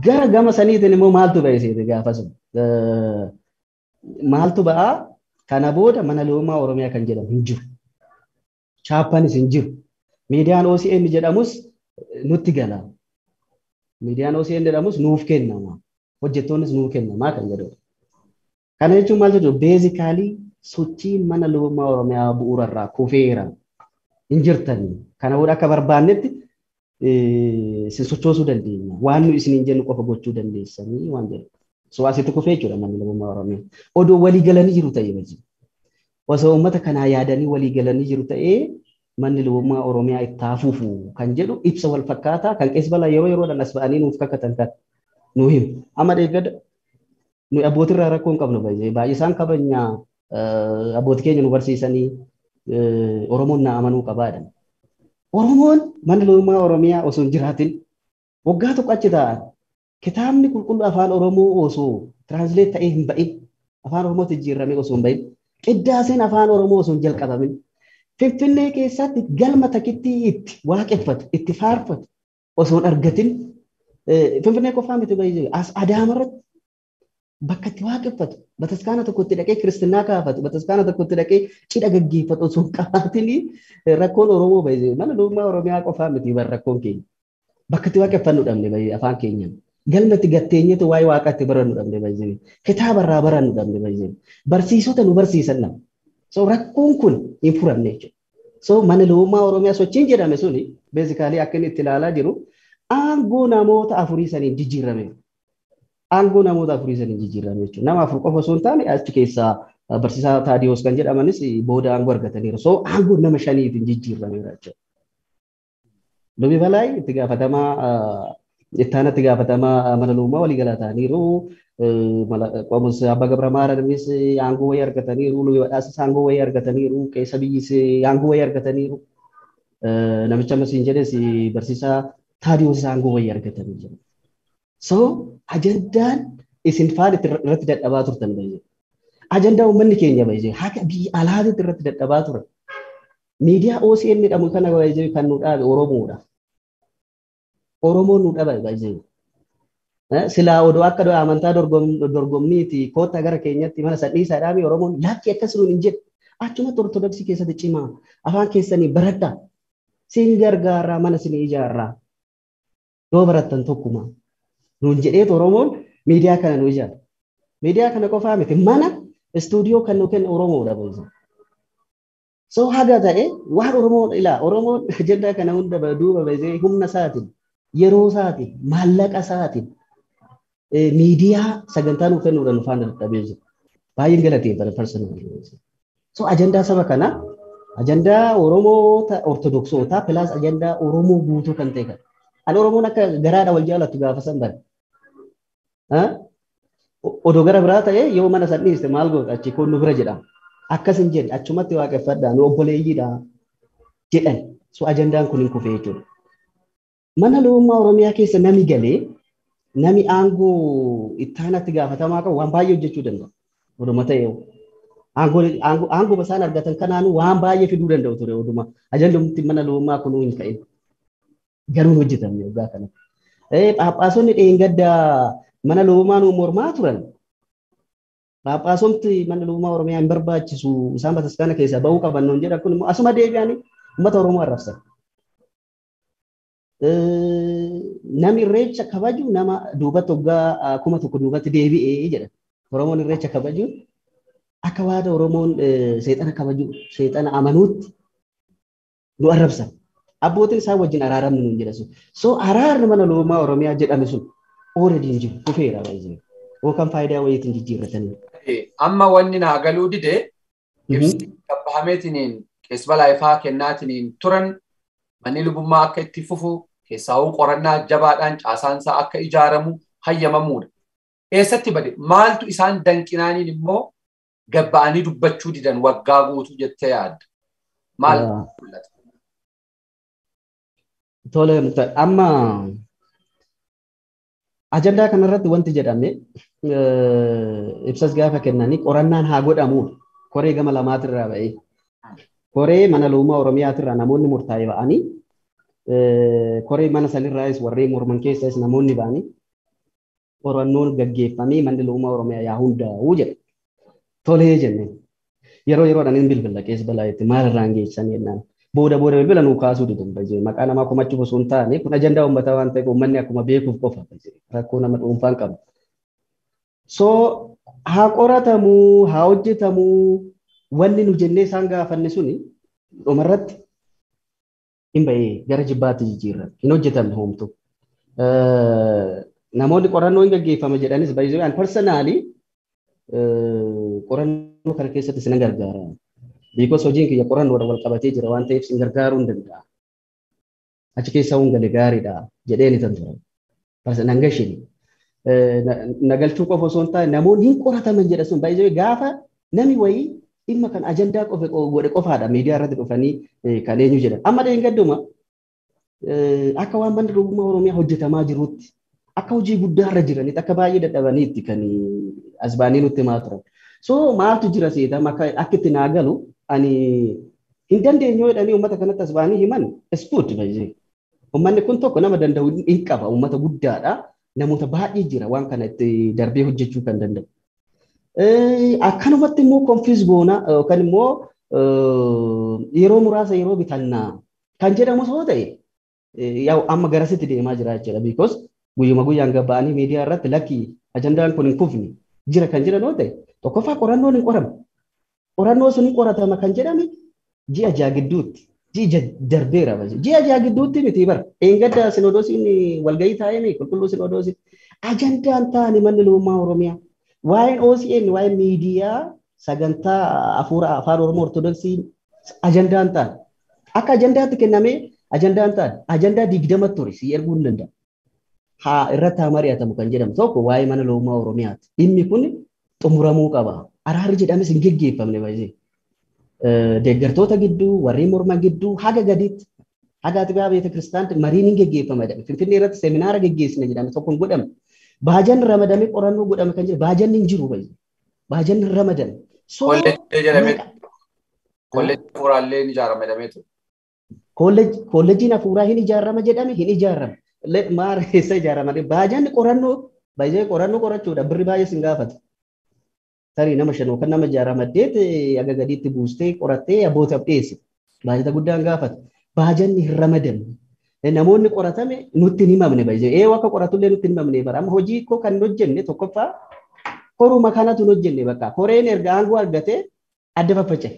Gara gama saniitiin immoo maaltu ba'e seete gaafas maaltu ba'aa kana booda mana lubummaa Oromiyaa kan jedhamu hin jiru. Chaappanis hin jiru. Miidiyaan OCN jedhamus nutti gala. Miidiyaan OCN jedhamus nuuf kennama. Hojjettoonnis nuuf kennama kan jedhudha. Kana jechuun maal jechuudha? Beezikaalii sochiin mana lubummaa Oromiyaa bu'uura irraa kufeera. Hin jirtani. Kana booda akka barbaannetti isin sochoosuu dandeenya. Waan nu isiniin jennu qofa gochuu dandeessanii waan jedhu. So asitti kufee jechuudha manni lubummaa Oromiyaa. Odoo walii galanii jiru ta'ee wajjin. Osoo uummata kanaa yaadanii walii galanii jiru ta'ee manni lubummaa Oromiyaa itti hafuufu kan jedhu ibsa wal fakkaataa kan qees balaa yeroo yeroodhaan as ba'anii nuuf kakatan kan nu himu. Amma deeggada nu abbootirraa rakkoo hin qabnu baay'ee baay'ee isaan kabajna abbootii keenya nu barsiisanii Oromoon na amanuu qabaadha. Oromoon manni lubummaa Oromiyaa osoo hin jiraatin waggaa tokko achi taa'an kitaabni qulqulluu afaan Oromoo osoo tiraansleet ta'ee hin ba'in afaan Oromootti jijjiiramee osoo hin ba'in qiddaaseen afaan Oromoo osoo hin jalqabamin Finfinnee keessatti galma takittii itti waaqeffatu itti faarfatu osoo hin argatin Finfinnee qofaa miti baay'ee as Adaamarratti bakka itti waaqeffatu bataskaana tokkotti dhaqee kiristinnaa kaafatu bataskaana tokkotti dhaqee cidha gaggeeffatu osoo hin qabaatin rakkoon Oromoo baay'ee mana lubummaa Oromiyaa qofaa miti bar rakkoon keenya bakka itti waaqeffannu dhabne baay'ee afaan keenyaan. Galma itti gatteenyetu waa'ee waaqaatti barannu dhabne baay'ee kitaaba irraa barannu dhabne baay'ee barsiisota nu barsiisan dhabne. So rakkoon kun hin furamne jechuudha. So mana lubummaa Oromiyaa sochiin jedhame suni beezikaalii akka inni itti ilaalaa jiru aangoo namoota afurii saniin jijjiirame. Aangoo namoota afurii saniin jijjiirame jechuudha. Nama afur qofa osoo hin taane achi keessaa barsiisaa Taadiyoos kan jedhamanis booda aangoo argataniiru. So aangoo nama shaniitiin jijjiirameera jechuudha. Lubi Balaay itti gaafatamaa itti gaafatamaa mana lubummaa waliigalaa ta'aniiru. Qomus Abbaa Gabra Maaraanis aangoo wayii argataniiru. Lubi Badhaasis aangoo wayii argataniiru. Qeessa biyyis aangoo wayii argataniiru. Namicha ammas hin jedhes barsiisaa Taadiyoosis aangoo wayii argatanii jiru. So ajandaan isin faan irratti dadhabaa turtan baay'ee. Ajandaa uummanni keenya baay'ee haga biyya alaatitti irratti dadhabaa turan. Miidiyaa OCN jedhamu kana baay'ee kan nu dhaabe Oromoodha. Oromoon nu dhaabe baay'ee. Silaa odoo akka amantaa dorgommiiti koottaa gara keenyatti mana sadhiisaa dhaame Oromoon lakki akkas nuun hin jedhu. Achumatti Ortodoksii keessatti cimaa afaan keessanii baradhaa. Siin gargaaraa mana sin ijaarraa. Yoo barattan tokkuma. Nuun jedheetu Oromoon miidiyaa kana nu ijaara. Miidiyaa kana qofaa miti mana istuudiyoo kan nu kennu Oromoodha baay'ee. So haga ta'e waan Oromoon ilaa Oromoon ajandaa kana hunda duuba baay'ee humna isaatiin yeroo isaatiin maallaqa isaatiin miidiyaa sagantaa nuuf kennuudhaan nu faana dadhabee jiru. Baay'een galateeffadha personally. So ajandaa saba kanaa ajandaa Oromoo Ortodoksootaa pilaas ajandaa Oromoo guutuu kan ta'e kana. Ani Oromoon akka garaadha wal jaalattu gaafa san bare. Odoo gara biraa ta'e yoo mana san dhiiste maal goota achi kun nu bira jedhama. Akkas hin jenne achumatti waaqeffadhaa nu obboleeyyiidha jedhan. So ajandaan kun hin kufee jechuudha. Mana lubummaa Oromiyaa keessa nami galee nami aangoo ittaanatti gaafatamaa qabu waan baay'ee hojjechuu danda'a. Oduma ta'e aangoo isaan argatan kanaanuu waan baay'ee fiduu danda'u ture oduma ajandumti mana lubummaa kunuu hin ka'in. Garuu hin hojjetamne waggaa kana. Phaaphaasonni dheengaddaa mana lubummaa nuu mormaa turan. Phaaphaasomti mana lubummaa Oromiyaa hin barbaachisu isaan bataskaana keessaa ba'uu qaban nuun jedhan kun immoo asuma deebi'anii uummata Oromoo arrabsan. Nami irreecha kabaju nama duubatti waggaa 1000 duubatti deebi'ee jedhan. Oromoon irreecha kabaju akka waada Oromoon seexana kabaju seexana amanuutti nu arrabsan. Abbootiin isaan wajjin araaramni nuun jedha sun. So araarri mana lubummaa Oromiyaa jedhame sun already hin jiru kufeera baay'ee. Yookaan faayidaa wayiitiin jijjiirratanii. Amma wanni naa galuu dide ibsi qabbahameetiniin qees balaayifaa kennaatiniin turan manni lubummaa akka itti fufu keessaawuu qorannaa jabaadhaan caasaansaa akka ijaaramu hayyamamuudha. Eessatti bade maaltu isaan danqinaaniin immoo gabba'anii dubbachuu didan waggaa guutuu jettee yaadda? Maal mul'ata? Tole amma ajandaa kanarratti wanti jedhame ibsas gaafa kennanii qorannaan haa godhamu koree gama lamaatirraa ba'ee koree mana lubummaa Oromiyaatirraa namoonni murtaa'e ba'anii koree mana sanirraayis warreen morman keessas namoonni ba'anii qorannoon gaggeeffamee manni lubummaa Oromiyaa yaa hundaa'u jedha. Tolee jenneen yeroo yeroodhaan hin bilbila qees balaa'itti maalirraan geessan jennaan. Booda booda bilbila nuu kaasuu didan baay'ee maqaa namaa komachuuf osoo hin taane kun ajandaa uummataa waan ta'eef uummanni akkuma beekuuf qofa rakkoo nama dhuunfaan qabu. So haa qoratamuu haa hojjetamuu wanni nu jennee isaan gaafanne suni dhumarratti hin ba'ee gara jibbaatti jijjiirra hin hojjetamne homtuu. Namoonni qorannoo hin gaggeeffama jedhanis baay'ee an personally qorannoo kana keessatti sin gargaara. Because hojiin kiyya qorannoodhaan wal qabatee jira waan ta'eef sin gargaaruu hin danda'a. Achi keessaa hun gale gaariidha jedhee ni tan ture. Nan gashini. Nagalchuu qofa osoo hin taane namoonni hin qorataman jedha sun baay'ee gaafa nami wayii dhimma kan ajandaa qofa godhe qofaadha miidiyaa irratti dhufanii kan eenyu jedhan. Amma dheengadduma akka waan manni lubummaa Oromiyaa hojjetamaa jirutti akka hojii guddaa irra jiranitti akka baay'ee dadhabaniitti kan as baanii nutti himaa turan. So maaltu jira seetama akka itti naa galu ani hin dandeenyu jedhanii uummata kanatti as baanii himan iskuutti baay'ee. Uummanni kun tokko nama danda'u hin qaba uummata guddaadha. Namoota baay'ee jira waan kana itti darbee hojjechuu kan danda'u. Akkanumatti immoo konfiis goona yookaan immoo yeroo muraasa yeroo bitannaa kan jedhamu soo ta'e yaa'u amma garasitti deemaa jira jechuudha. Because guyyuma guyyaan gabba'anii miidiyaa irratti lakki ajandaan kun hin kufne jira kan jedhan yoo ta'e tokkoffaa qorannoon hin qoramu. Qorannoo sun hin qoratama kan jedhame ji'a ja'a gidduutti. Ji'a darbeera. Ji'a ja'a gidduutti miti bara. Eengadda sinodoosiin walgahii taa'ee qulqulluu sinodoosiin ajandaan taane manni lubummaa Oromiyaa. Waa'een OCN waa'een miidiyaa sagantaa afuura afaan Oromoo Ortodoksii ajandaan taane. Akka ajandaatti kennamee ajandaan taane ajandaa 20 ture si erguu hin danda'a. Haa irratti haa mari'atamu kan jedhamu tokko waa'ee mana lubummaa Oromiyaati. Dhimmi kun xumuramuu qaba. Araarri jedhames hin geggeeffamne baay'ee. Deeggartoota gidduu, warreen morman gidduu haga gadiitti haga atibaa beeta kiristaanti mariin hin geggeeffama jedhame. Finfinnee irratti seminaara geggeessine jedhame tokko hin godhamne. Baajanni ramadamee qorannoo godhame kan jedhu baajanni hin jiru baay'ee. Baajanni hin ramadame. Kolleejjii hafuuraallee hin ijaarama jedhamee ture. Kolleejjiin hafuuraa hin ijaarama jedhame hin ijaarame. Maal keessa ijaarama? Baajanni qorannoo baay'ee qorannoo qorachuudha birri baay'ee sin gaafata. Tarii nama shan yookaan nama ja'a ramaddeet haga gadiitti buustee qorattee abbootaaf dhiyeesse. Baajata guddaan gaafata. Baajanni hin ramadamne. Namoonni qoratame nutti hin himamne baay'ee. Ee akka qoratullee nutti hin himamne bara. Amma hojii koo kan hojjenne tokkoffaa koruma kanatu hin hojjenne bakka. Koreen erga aangoo argatee adda faffaca'e.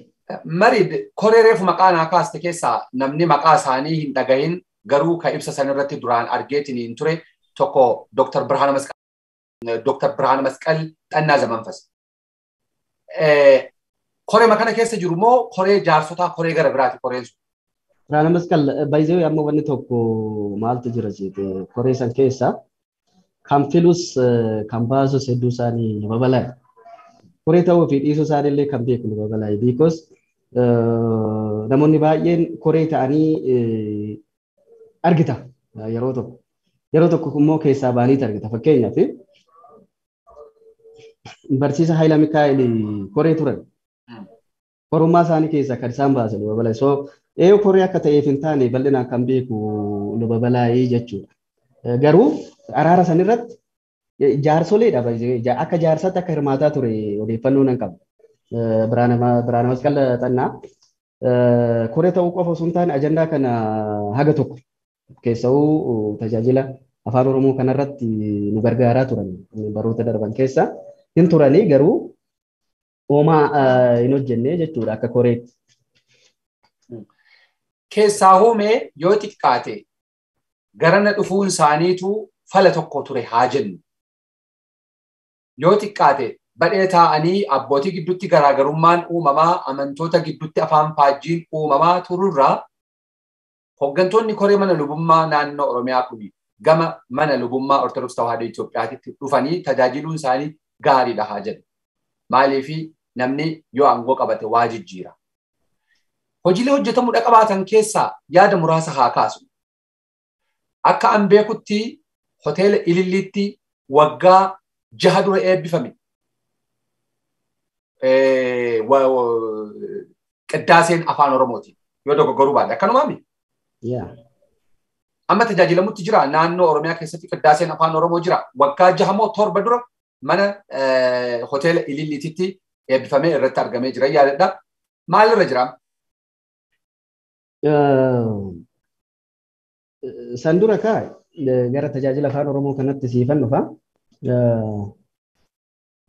Marii koree reefu maqaa naa kaaste keessaa namni maqaa isaanii hin dhagahin garuu kan ibsa san irratti duraan argeetiin hin ture tokko Dr. Birhaana Masqal Xannaa Zamanfas. Koree kana keessa jiru moo koree jaarsotaa koree gara biraati koreen sun? Birhaana Masqal baay'ee amma wanni tokko maaltu jira jeete koree san keessa kan filus kan baasus hedduu isaanii babal'aadha. Koree ta'uu fi dhiisuu isaanii illee kan beeku babal'aadha. Because namoonni baay'een koree ta'anii argita yeroo tokko. Yeroo tokko immoo keessaa ba'anii argita. Fakkeenyaaf barsiisa Haayila Mikaa'el koree turan. Korummaa isaanii keessaa kan isaan baasan luba balaa. So ee koree akka ta'eef hin taane bal'inaan kan beeku luba balaayii jechuudha. Garuu araara san irratti jaarsoleedha akka jaarsaatti akka hirmaataa ture odeeffannoo nan qaba. Birhaana Masqal Xannaa koree ta'uu qofa osoo hin taane ajandaa kana haga tokko keessa'uu tajaajila afaan Oromoo kanarratti nu gargaaraa turan baroota darban keessa hin turanii garuu homaa hin hojjenne jechuudha akka koreetti. Keessaa hoomee yoo xiqqaate garana dhufuun isaaniitu fala tokko ture haa jennu. Yoo xiqqaate badhee taa'anii abbootii gidduutti garaagarummaan uumamaa amantoota gidduutti afaan faajjiin uumamaa tururraa hooggantoonni koree mana lubummaa naannoo Oromiyaa kun gama mana lubummaa Ortodoksii Tawaahidoo Itoophiyaatti dhufanii tajaajiluun isaanii gaariidha haa jennu. Maaliif namni yoo aangoo qabate waa jijjiira. Hojiilee hojjetamuu qabaatan keessaa yaada muraasa haa kaasu. Akka an beekutti hoteela Ililliitti waggaa 6 dura eebbifame. Qiddaaseen afaan Oromooti. Yoo dogoggoruu baadhe akkanumaami? Amma tajaajilamutti jira naannoo Oromiyaa keessatti qiddaaseen afaan Oromoo jira. Waggaa 6 moo 7 dura mana hoteela Ililliititti eebbifamee irratti argamee jira yaadadha. Maalirra jira? San dura kaa gara tajaajila afaan Oromoo kanatti siifan dhufa.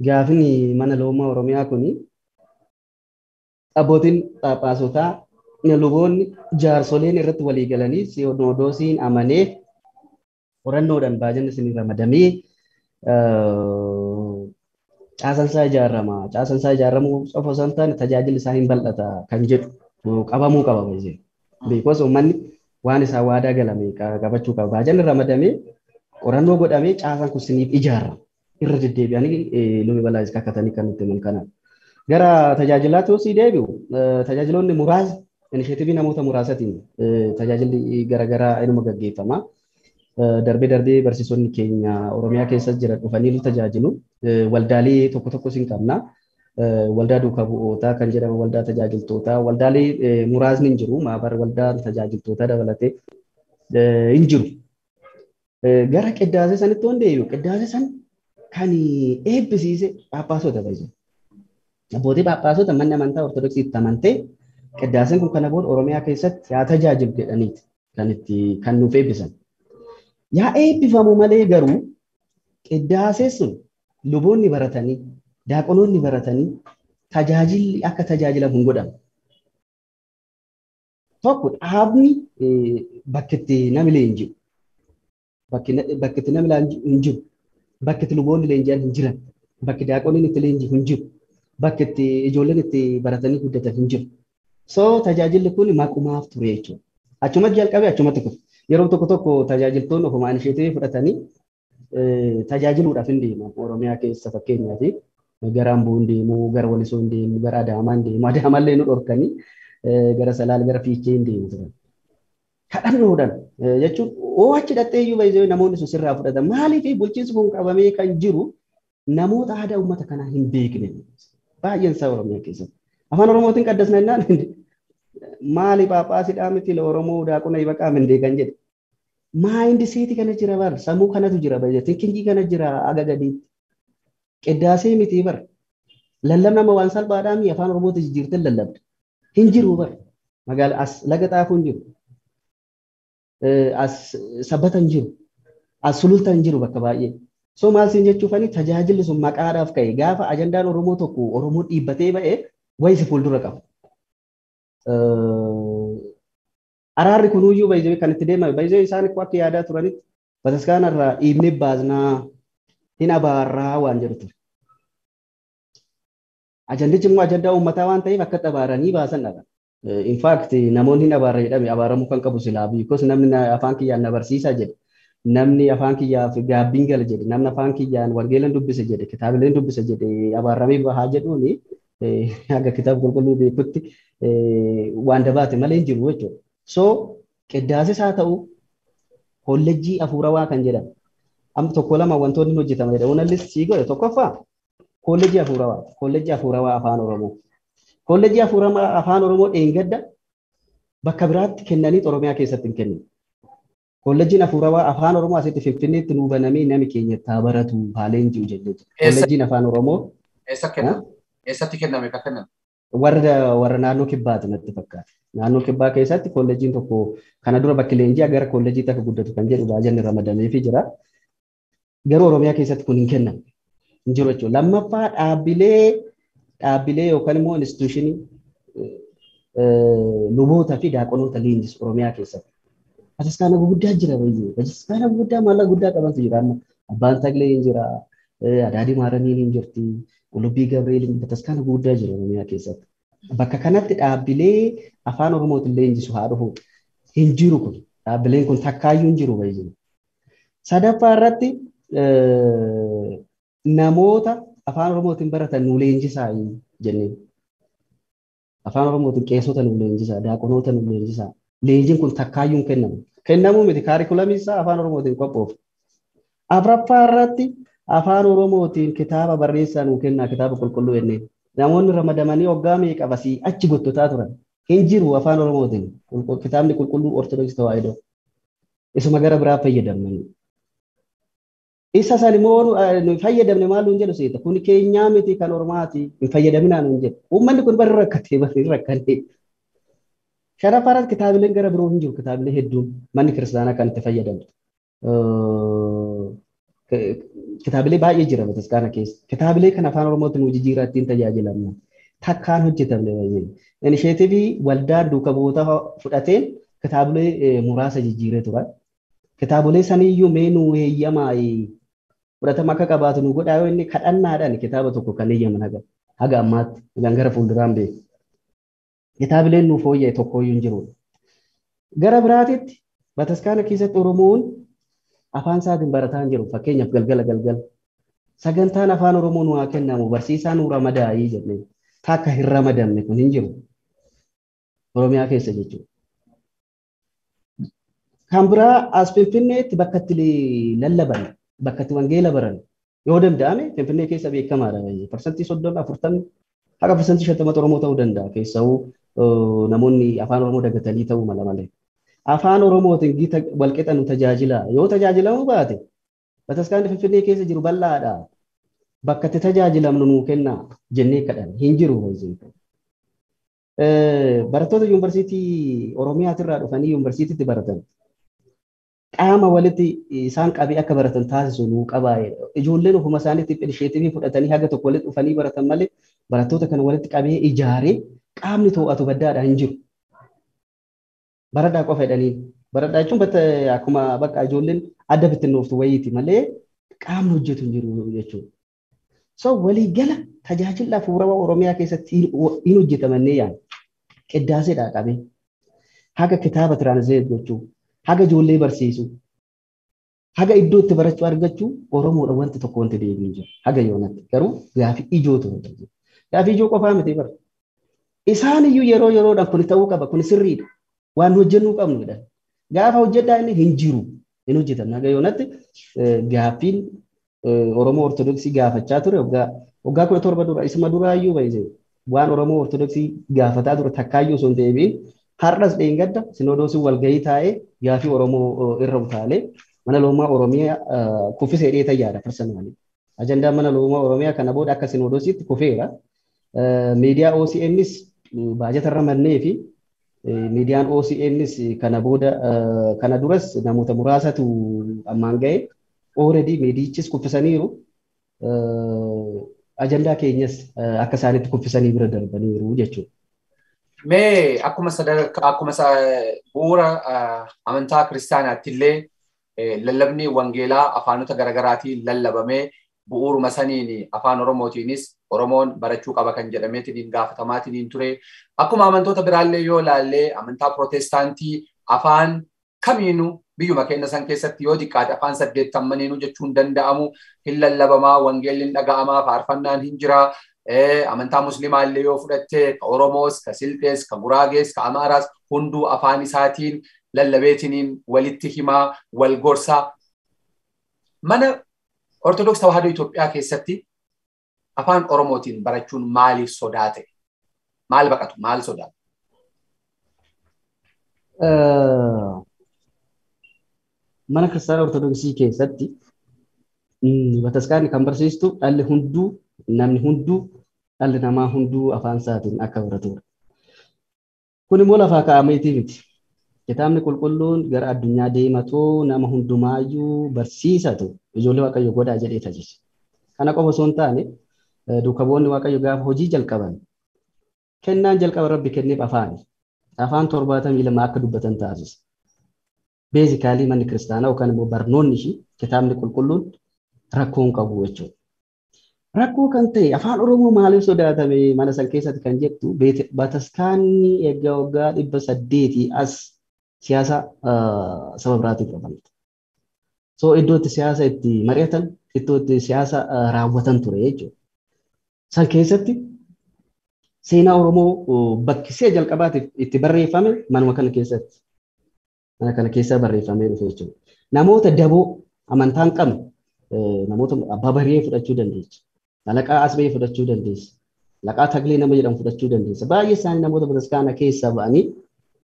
Gaafni mana lubummaa Oromiyaa kuni abbootiin phaaphaasotaa luboonni jaarsoleen irratti walii galanii sinodoosiin amanee Qorannoodhaan baajanni isin ramadamee caasaan isaa ijaarama. Caasaan isaa ijaaramuu qofa osoo hin taane tajaajilli isaa hin bal'ata kan jedhu qabamuu qaba baay'ee. Because uummanni waan isaa waadaa galame qabachuu qaba. Baajanni ramadamee qorannoo godhamee caasaan kun isiniif ijaarama. Irra deddeebi'anii lubni balaa kakatanii kan nutti himan kana. Gara tajaajilaatti osoo deebi'u tajaajiloonni muraasni inisheetivii namoota muraasatiin tajaajilli garaagaraa inuma gaggeeffama. Darbee darbee barsiisonni keenya Oromiyaa keessa jiran dhufanii nu tajaajilu. Waldaalee tokko tokkos hin qabna. Waldaa duukaa bu'ootaa kan jedhamu waldaa tajaajiltootaa waldaalee muraasni hin jiru. Maabar waldaa tajaajiltootaa dabalatee hin jiru. Gara qiddaasee sanitti waan deebi'u qiddaasee san kan eebbisiise Phaaphaasota baay'ee. Abbootii Phaaphaasota manni amantaa Ortodoksii itti amantee qiddaaseen kun kana booda Oromiyaa keessatti haa tajaajilu jedhaniiti kan itti kan nuuf eebbisan. Yaa eebbifamu malee garuu qiddaasee sun luboonni baratanii daaqonoonni baratanii tajaajilli akka tajaajilamu hin godhamu. Tokko dhaabni bakki itti namni leenji'u bakki itti namni leenji'u hin jiru. Bakki itti luboonni leenji'an hin jiran. Bakki daaqoniin itti leenji'u hin jiru. Bakki itti ijoolleen itti baratanii guddatan hin jiru. So tajaajilli kun maqumaaf ture jechuudha. Achumatti jalqabee achumatti kufe. Yeroo tokko tokko tajaajiltoonni ofuma inisheetivii fudhatanii tajaajiluudhaaf hin deeman. Oromiyaa keessa fakkeenyaaf gara Amboo hin deemu, gara Walisoo hin deemu, gara Adaamaa hin deemu. Adaamallee nu dhorkanii gara Salaal, gara Fiichee hin deemu turan. Kadhannoodhaan jechuun oo achi dhattee iyyuu baay'ee namoonni sun sirraa fudhatan. Maaliif bulchiinsi kun qabamee kan jiru namoota aadaa uummata kanaa hin beekne. Baay'een isaa Oromiyaa keessatti. Afaan Oromootiin qaddasna jennaan maali Phaaphaasiidhaa miti Oromoo daaqona ibaqaa mindee kan jedhe. Maayindi seetii kana jira bar sammuu kanatu jira baay'ee tinkingii kana jira aga gadiitti. Qiddaasee miti bar lallabna nama waan salphaadhaa mi afaan Oromootti jijjiirtee lallabda. Hin jiru bar magaala as laga xaafuu hin jiru. As sabbata hin jiru. As sululta hin jiru bakka baay'ee. So maal siin jechuufani tajaajilli sun maqaadhaaf ka'e gaafa ajandaan Oromoo tokko Oromoo dhiibbatee ba'e wayi si fuuldura qaba. Araarri kunuyyuu baay'ee kan itti deemame baay'ee isaan akka yaadaa turanitti bataskaana irraa dhiibnee baasnaa hin abaarraa waan jedhu ture. Ajandichi immoo ajandaa uummataa waan ta'eef akka abaaranii baasan dhaban. In fact namoonni hin abaarra jedhame abaaramuu kan qabu silaa because namni afaan kiyyaan na barsiisaa jedhe namni afaan kiyyaaf gaabbiin gala jedhe namni afaan kiyyaan wangeelan dubbise jedhe kitaabileen dubbise jedhe abaaramee bahaa jedhuuni haga kitaaba qulqulluu beekutti waan dabaate malee hin jiru jechuudha. So qiddaasis haa ta'u kollejjii hafuurawaa kan jedhamu amma tokko lama wantoonni hojjetama jedha. Onallis sii godhe tokkoffaa kollejjii hafuurawaa kollejjii hafuurawaa afaan Oromoo. Kollejjii hafuurawaa afaan Oromoo dheengadda bakka biraatti kennanii Oromiyaa keessatti hin kennan. Kollejjiin hafuurawaa afaan Oromoo asitti Finfinneetti nuu banamee nami keenya itti haa baratu haaleen jiru jennee jira. Kollejjiin afaan Oromoo. Eessa kenname? Eessatti kenname kan kenname? Warra naannoo kibbaati natti fakkaata. Naannoo kibbaa keessatti kollejjiin tokko kana dura bakki leenjii gara kollejjiitti akka guddatu kan jedhu baajanni ramadameefii jira. Garuu Oromiyaa keessatti kun hin kennamne. Hin jiru jechuudha. Lammaffaa dhaabbilee yookaan immoo instituushinii luboota fi daaqonoota leenjisu Oromiyaa keessatti. Bataskaana gurguddaa jira baay'ee. Bataskaana gurguddaa maallaqa guddaa qabantu jira amma. Abbaan Taglee hin jira, Adaadii Maaramiin hin jirti, Qullubbii Gabrieel bataskaana gurguddaa jira Oromiyaa keessatti. Bakka kanatti dhaabbilee afaan Oromootiin leenjisu haa dhufu hin jiru kun. Dhaabbileen kun takkaayyuu hin jiru baay'ee. Sadaffaa irratti namoota afaan Oromootiin baratan nu leenjisaa jenneen. Afaan Oromootiin qeessota nu leenjisaa, daaqonoota nu leenjisaa. Leenjiin kun takkaayyuu hin kennamu. Kennamuu miti kaarikulamii isaa afaan Oromootiin qophoofu. Afraffaa irratti afaan Oromootiin kitaaba barreessaa nuu kennaa kitaaba qulqulluu jenneen. Namoonni ramadamanii waggaa meeqa basii achi gottotaa turan. Hin jiru afaan Oromootiin kitaabni qulqulluu Ortodoksii Tawaahidoo. Isuma gara biraa fayyadamnanii. Isa san immoo nu fayyadamne maal nuun jedhu seeta. Kun keenyaa miti kan Oromaati hin fayyadaminaa nuun jedhu. Uummanni kun bari rakkatee bari rakkatee. Shanaffaa irratti kitaabileen gara biroo hin jiru kitaabilee hedduun manni kiristaanaa kan itti fayyadamtu. Kitaabilee baay'ee jira bataskaana keessa. Kitaabilee kan afaan Oromootiin nu jijjiiraa ittiin tajaajilamna. Takkaan hojjetamne baay'ee. Inisheetivii waldaan duuka bu'oota fudhateen kitaabilee muraasa jijjiiree turan. Kitaabolee saniyyuu mee nuu heeyyamaa fudhatama akka qabaatu nu godhaa yoo inni kadhannaadhaan kitaaba tokko kan heeyyaman haga ammaatti kan gara fuulduraan beeku. Kitaabileen nuuf fooyya'e tokkoyyuu hin jiru. Gara biraatitti bataskaana keessatti Oromoon afaan isaatiin barataa hin jiru. Fakkeenyaaf galgala galgala. Sagantaan afaan Oromoo nu haa kennamu barsiisaa nu ramadaayii jennee takka hin ramadamne kun hin jiru. Oromiyaa keessa jechuudha. Kan biraa as Finfinneetti bakka itti lallaban, bakka itti wangeela baran yoo danda'ame Finfinnee keessa beekamaadha. 30% 40% haga 50% Oromoo ta'uu danda'a. Keessawuu namoonni afaan Oromoo dagatanii ta'uu mala malee. Afaan Oromootiin gita walqixa nu tajaajila. Yoo tajaajilamuu baate bataskaanni Finfinnee keessa jiru bal'aadha. Bakka itti tajaajilamnu nuu kenna jennee kadhan hin jiru. Barattoota yuunivarsiitii Oromiyaatirraa dhufanii yuunivarsiitiitti baratan qaama walitti isaan qabee akka baratan taasisu nuu qabaa'edha. Ijoolleen ofuma isaaniitti inisheetivii fudhatanii haga tokko walitti dhufanii baratan malee barattoota kana walitti qabee ijaaree qaamni to'atu baddaadha hin jiru. Baradhaa qofa jedhanii. Baradhaa jechuun akkuma bakka ijoolleen adda bittinnooftu wayiiti malee qaamni hojjetu hin jiru jechuudha. So waliigala tajaajila hafuurawaa Oromiyaa keessatti hin hojjetamannee yaala. Qiddaaseedhaa qabee haga kitaaba tiraansileet gochuu, haga ijoollee barsiisuu, haga iddoo itti barachuu argachuu Oromoodha wanti tokko wanti deebiin hin jiru. Haga yoonatti garuu gaafii ijoo ture. Gaafii ijoo qofaa miti bara. Isaan iyyuu yeroo yeroodhaan kun ta'uu qaba kun sirriidha. Waan hojjennuu qabnudha. Gaafa hojjedhaa inni hin jiru hin hojjetamne. Haga yoonatti gaaffiin Oromoo Ortodoksii gaafachaa ture waggaa 17 dura isuma duraayyuu baay'ee waan Oromoo Ortodoksii gaafataa ture takkaayyuu osoo hin deebiin har'as dheengadda sinodoosiin walgahii taa'ee gaafii Oromoo irra utaalee mana loomaa Oromiyaa kuffisee dheeta yaada parsanaalii. Ajandaan mana loomaa Oromiyaa kana booda akka sinodoosiitti kufeera. Miidiyaa OCMs baajata irra mannee fi miidiyaan OCMs kana booda kana duras namoota muraasatu ammaan ga'e. Already miidiyichis kuffisaniiru. Ajandaa keenyas akka isaanitti kuffisanii bira darbaniiru jechuudha. Mee akkuma sadarkaa akkuma bu'uura amantaa kiristaanaatti illee lallabni wangeelaa afaanota garaagaraatiin lallabamee bu'uuruma saniin afaan Oromootiinis Oromoon barachuu qaba kan jedhameetiin gaafatamaatiin ture. Akkuma amantoota biraallee yoo ilaalle amantaa pirootestaantii afaan kamiinuu biyyuma keenya san keessatti yoo xiqqaate afaan 80 jechuun danda'amu hin lallabamaa, wangeelli hin dhaga'amaa, faarfannaan hin jiraa. Amantaa musliimaa illee yoo fudhatte ka Oromoos, ka Silxees, ka Guraagees, ka Amaaraas hunduu afaan isaatiin lallabeetiniin walitti himaa, wal gorsaa. Mana Ortodoks Tawaahidoo Itoophiyaa keessatti afaan Oromootiin barachuun maaliif sodaa ta'e? Maal baqatu? Maal sodaatu? Mana kiristaanaa Ortodoksii keessatti bataskaanni kan barsiistu dhalli hunduu namni hunduu dhalli namaa hunduu afaan isaatiin akka baratudha. Kun immoo lafaa kaa'ameetii miti. Kitaabni qulqulluun gara addunyaa deematoo nama hundumaayyuu barsiisatu ijoollee Waaqayyo godhaa jedhee tajaajila. Kana qofa osoo hin taane duukaboonni Waaqayyo gaafa hojii jalqaban kennaan jalqaba Rabbi kenneef afaani. Afaan 72 akka dubbatan taasisa. Beezikaalii manni kiristaanaa yookaan immoo barnoonni ishii kitaabni qulqulluun rakkoo hin qabu jechuudha. Rakkoo kan ta'e afaan Oromoo maaliif sodaatame mana san keessatti kan jettu bataskaanni egaa waggaa 800 as siyaasa saba biraatiin qabamte. So iddoo itti siyaasa itti mari'atan, iddoo itti siyaasa raawwatan ture jechuudha. San keessatti seenaa Oromoo bakkisee jalqabaatiif itti barreeffame manuma kana keessatti. Mana kana keessa barreeffamee dhufe jechuudha. Namoota daboo amantaa hin qabne namoota abbaa bariyee fudhachuu dandeessa. Alaqaa Asbee fudhachuu dandeessa. Laqaa Taglee nama jedhamu fudhachuu dandeessa. Baay'ee isaanii namoota bataskaana keessaa ba'anii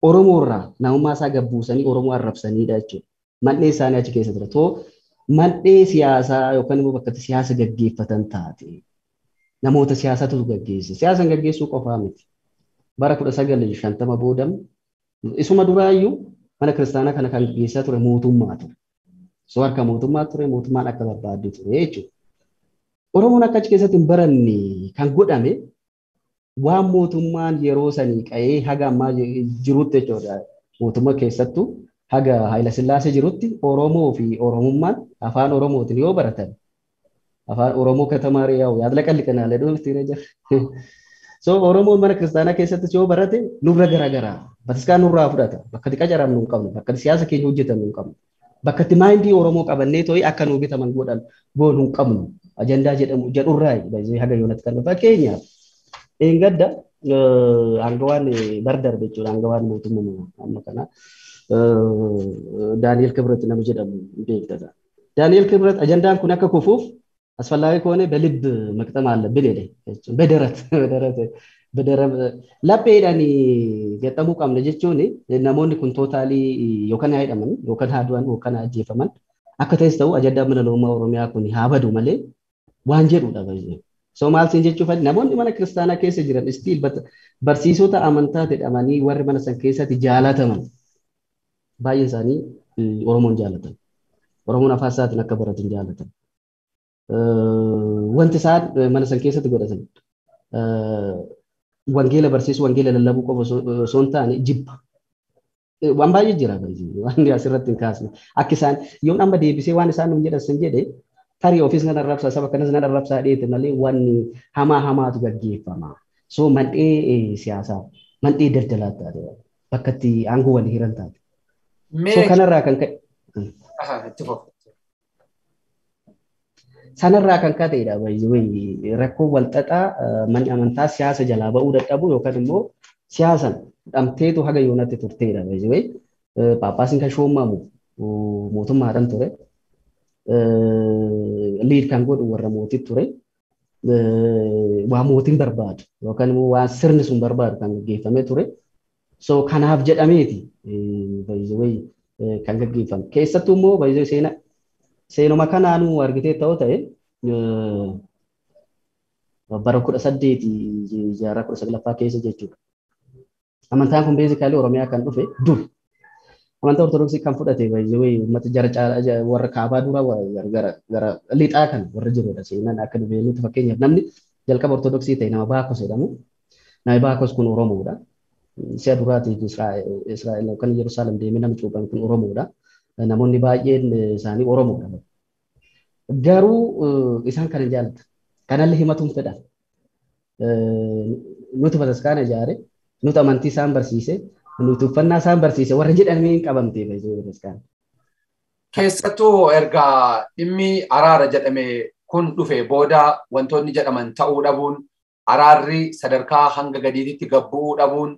Oromoo irraa namummaa isaa gabbuusanii Oromoo arrabsaniidha jechuudha. Mandhee isaanii achi keessa ture. Too mandhee siyaasaa yookaan immoo bakka itti siyaasa gaggeeffatan taate namoota siyaasatu gaggeesse. Siyaasaan gaggeessuu qofaa miti. Bara 1950 booda isuma duraayyuu mana kiristaanaa kana kan gaggeessaa ture mootummaa ture. So harka mootummaa ture mootummaan akka barbaadde ture jechuudha. Oromoon akka achi keessatti hin baranne kan godhame waan mootummaan yeroo sanii qa'ee haga ammaa jirutti jechuudha. Mootummaa keessattuu Haga Haayila Sillaasee jirutti Oromoo fi Oromummaan afaan Oromootiin yoo baratan afaan Oromoo ከተማሪ ያው ያጥለቀልቀናል አይደል teenager. So Oromoon mana kiristaanaa keessattis yoo barate nurra garagaraa bataskaan nurraa fudhata bakka itti qacaramnu hin qabnu bakka itti siyaasa keenya hojjetannu hin qabnu bakka itti maayindii Oromoo qabannee too'i akka nuu bitaman godhan goonu hin qabnu ajandaa jedhamu jedhurraa baay'ee haga yoonatti kan fakkeenyaaf eengadda aangawaan bar darbe jechuudha aangawaan mootummaa amma kana Daani'el Kibret nama jedhamu beektata. Daani'el Kibret ajandaan kun akka kufuuf አስፈላጊ ከሆነ በልብ መቅጠም አለብን ሄደ በደረት በደረት በደረት lapheedhaan gaxamuu qabna jechuun namoonni kun tootaalii yookaan haa hidhaman yookaan haa du'an yookaan haa ajjeefaman akka ta'es ta'u ajandaa mana lubummaa Oromiyaa kun haa badu malee waan jedhudha baay'ee. So maal siin jechuuf namoonni mana kiristaanaa keessa jiran stiil barsiisota amantaa jedhamanii warri mana san keessatti jaalataman baay'een isaanii Oromoon jaalatan. Oromoon afaan isaatiin akka baratan jaalatan. Wanti isaan mana san keessatti godhatan wangeela barsiisuu wangeela lallabuu qofa osoo hin taane jibba. Waan baay'ee jira waan asirratti hin kaasne. Akka isaan yoon amma deebisee waan isaan nuun jedhan san jedhe tarii ofiis nan arrabsaa saba kanas nan arrabsaa dheete malee wanni hamaa hamaatu gaggeeffama. So mandhee siyaasaa mandhee daldalaa taate bakka itti aangoo walii hiran taate. So kanarraa kan ka'e. Sanarraa kan ka'edha rakkoo walxaxaa manni amantaa siyaasa jalaa ba'uu dadhabu yookaan immoo siyaasan dhamteetu haga yoonatti turteedha. Paappaasiin kan shoomamu mootummaadhaan ture. Liid kan godhu warra mootii ture. Waa mootiin barbaadu yookaan immoo waan sirni sun barbaadu kan gaggeeffamee ture. So kanaaf jedhameeti kan gaggeeffame. Keessattuu immoo seenaa seenuma kanaanuu argitee ta'u ta'e bara 18 jaarraa 19ffaa keessa jechuudha. Amantaan kun beezikaalii Oromiyaa kan dhufe dur. Amantaa Ortodoksii kan fudhate uummata jara caalaa warra kaabaa dura gara lixaa kan warra jirudha seenaan akka beeknutti fakkeenyaaf namni jalqaba Ortodoksii ta'e nama Baakos jedhamu. Namni Baakos kun Oromoodha. Si'a duraatiif Israa'el yookaan Yerusaalem deemee nama cuuphame kun Oromoodha. Namoonni baay'een isaanii Oromoodha. Garuu isaan kana jaallatu. Kanallee himatuun fedhan. Nuti bataskaana ijaare, nuti amantii isaan barsiise, nuti uffannaa isaan barsiise warra jedhamee hin qabamtee bataskaana. Keessattuu erga dhimmi araara jedhame kun dhufe booda wantoonni jedhaman ta'uu dhabuun araarri sadarkaa hanga gadiititti gabbu'uu dhabuun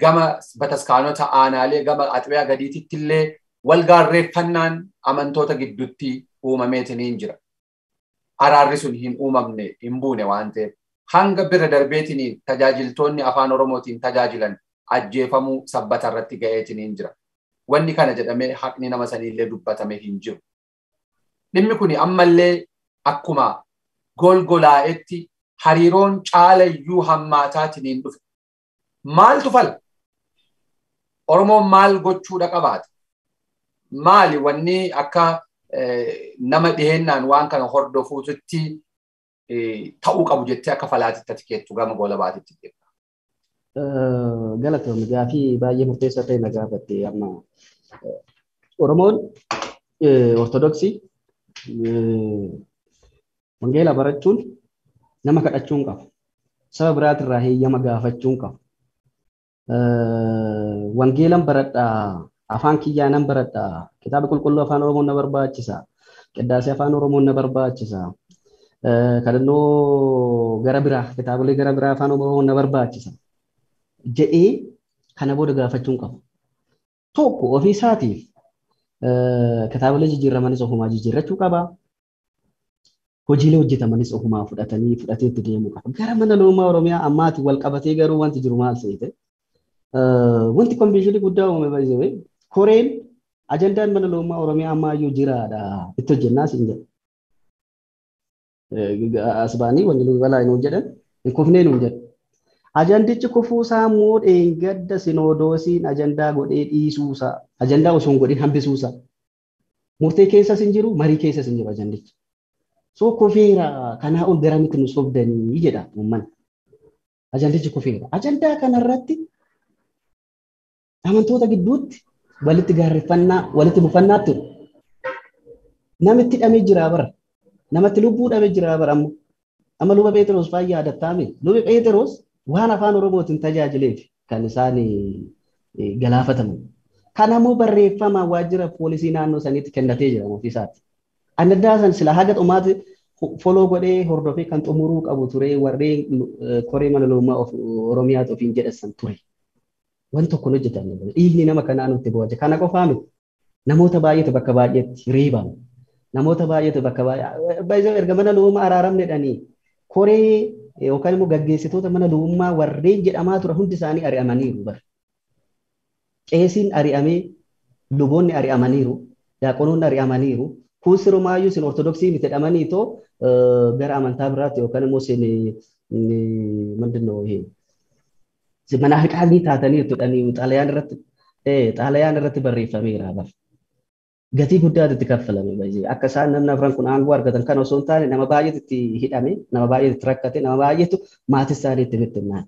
gama bataskaanota aanaalee gama axbiyaa gadiititti illee wal gaarreeffannaan amantoota gidduutti uumameetiniin jira. Araarri sun hin uumamne hin buune waan ta'eef hanga bira darbeetiniin tajaajiltoonni afaan Oromootiin tajaajilan ajjeefamuu sabbata irratti ga'eetiniin jira. Wanni kana jedhamee haqni nama saniillee dubbatame hin jiru. Dhimmi kun ammallee akkuma golgolaa'etti hariiroon caalayyuu hammaataatiniin dhufe. Maaltu fala? Oromoon maal gochuudha qabaata? Maali wanni akka nama dhiheennaan waan kana hordofuutti ta'uu qabu jettee akka falaatitti ati keettu gama gola baatitti jechuudha. Galatoomii gaafii baay'ee murteessaa ta'e na gaafatte amma Oromoon Ortodoksii wangeela barachuun nama kadhachuu hin qabu. Saba biraatirraa heeyyama gaafachuu hin qabu. Wangeelan baradhaa afaan kiyyaa nan baradhaa kitaaba qulqulluu afaan Oromoon na barbaachisa qiddaasee afaan Oromoon na barbaachisa kadhannoo gara biraa kitaabolee gara biraa afaan Oromoon na barbaachisa jedhee kana booda gaafachuu hin qabu. Tokko ofii isaatiif kitaabolee jijjiiramanis ofumaa jijjiirrachuu qaba. Hojiilee hojjetamanis ofumaa fudhatanii fudhatee itti deemuu qaba. Gara mana lubummaa Oromiyaa ammaati wal qabatee garuu wanti jiru maal seete? Wanti konvenshinii guddaa uume baay'ee koreen ajandaan mana lubummaa Oromiyaa ammaayyuu jiraadha itti hojjennaa siin jedha. As ba'anii wanti balaa nuun jedhan hin kufnee nuun jedhan. Ajandichi kufuusaa immoo dheengadda sinodoosiin ajandaa godhee dhiisuusaa ajandaa osoo hin godhin hambisuusaa murtee keessas hin jiru marii keessas hin jiru ajandichi. So kufeera kanaa ol garamitti nu sobdanii jedha uummanni. Ajandichi kufeera. Ajandaa kanarratti amantoota gidduutti Walitti gaarreeffannaa, walitti bufannaa ture. Namitti hidhamee jira bara. Namatti lubbuu dhabee jira bara amma. Amma luba Pheexiroos fa'aa yaadattaame. Lubi Pheexiroos waan afaan Oromootiin tajaajileef kan isaan galaafataman. Kanammoo barreeffama waajjira poolisii naannoo saniitti kennatee jira ofiisaatti. Adda san sila haga dhumaatti foloo godhee hordofee kan xumuruu qabu ture warreen koree mana lubummaa Oromiyaatu ofiin jedhasan ture. Waan tokko hin hojjetamne. Dhiigni nama kanaa nutti bu'aa. Kana qofaa miti. Namoota baay'eetu bakka baay'eetti reebame. Namoota baay'eetu bakka baay'ee erga mana lubummaa araaramne jedhanii koree yookaan immoo gaggeessitoota mana lubummaa warreen jedhamaa ture hundi isaanii ari'amaniiru bara. Qeesiin ari'amee, luboonni ari'amaniiru, daaqonoonni ari'amaniiru, kun sirumaayyuu isin ortodoksii miti jedhamanii too gara amantaa biraatti yookaan immoo isin ምንድነው ይሄ መናፍቃን taatanii jedhanii xaalayaan irratti barreeffameera bara. Gatii guddaatu itti kaffalame baay'ee. Akka isaan namni afran kun aangoo argatan kan osoo hin taane nama baay'eetu itti hidhame, nama baay'eetu itti rakkate, nama baay'eetu maatii isaanii itti bittinnaa'e.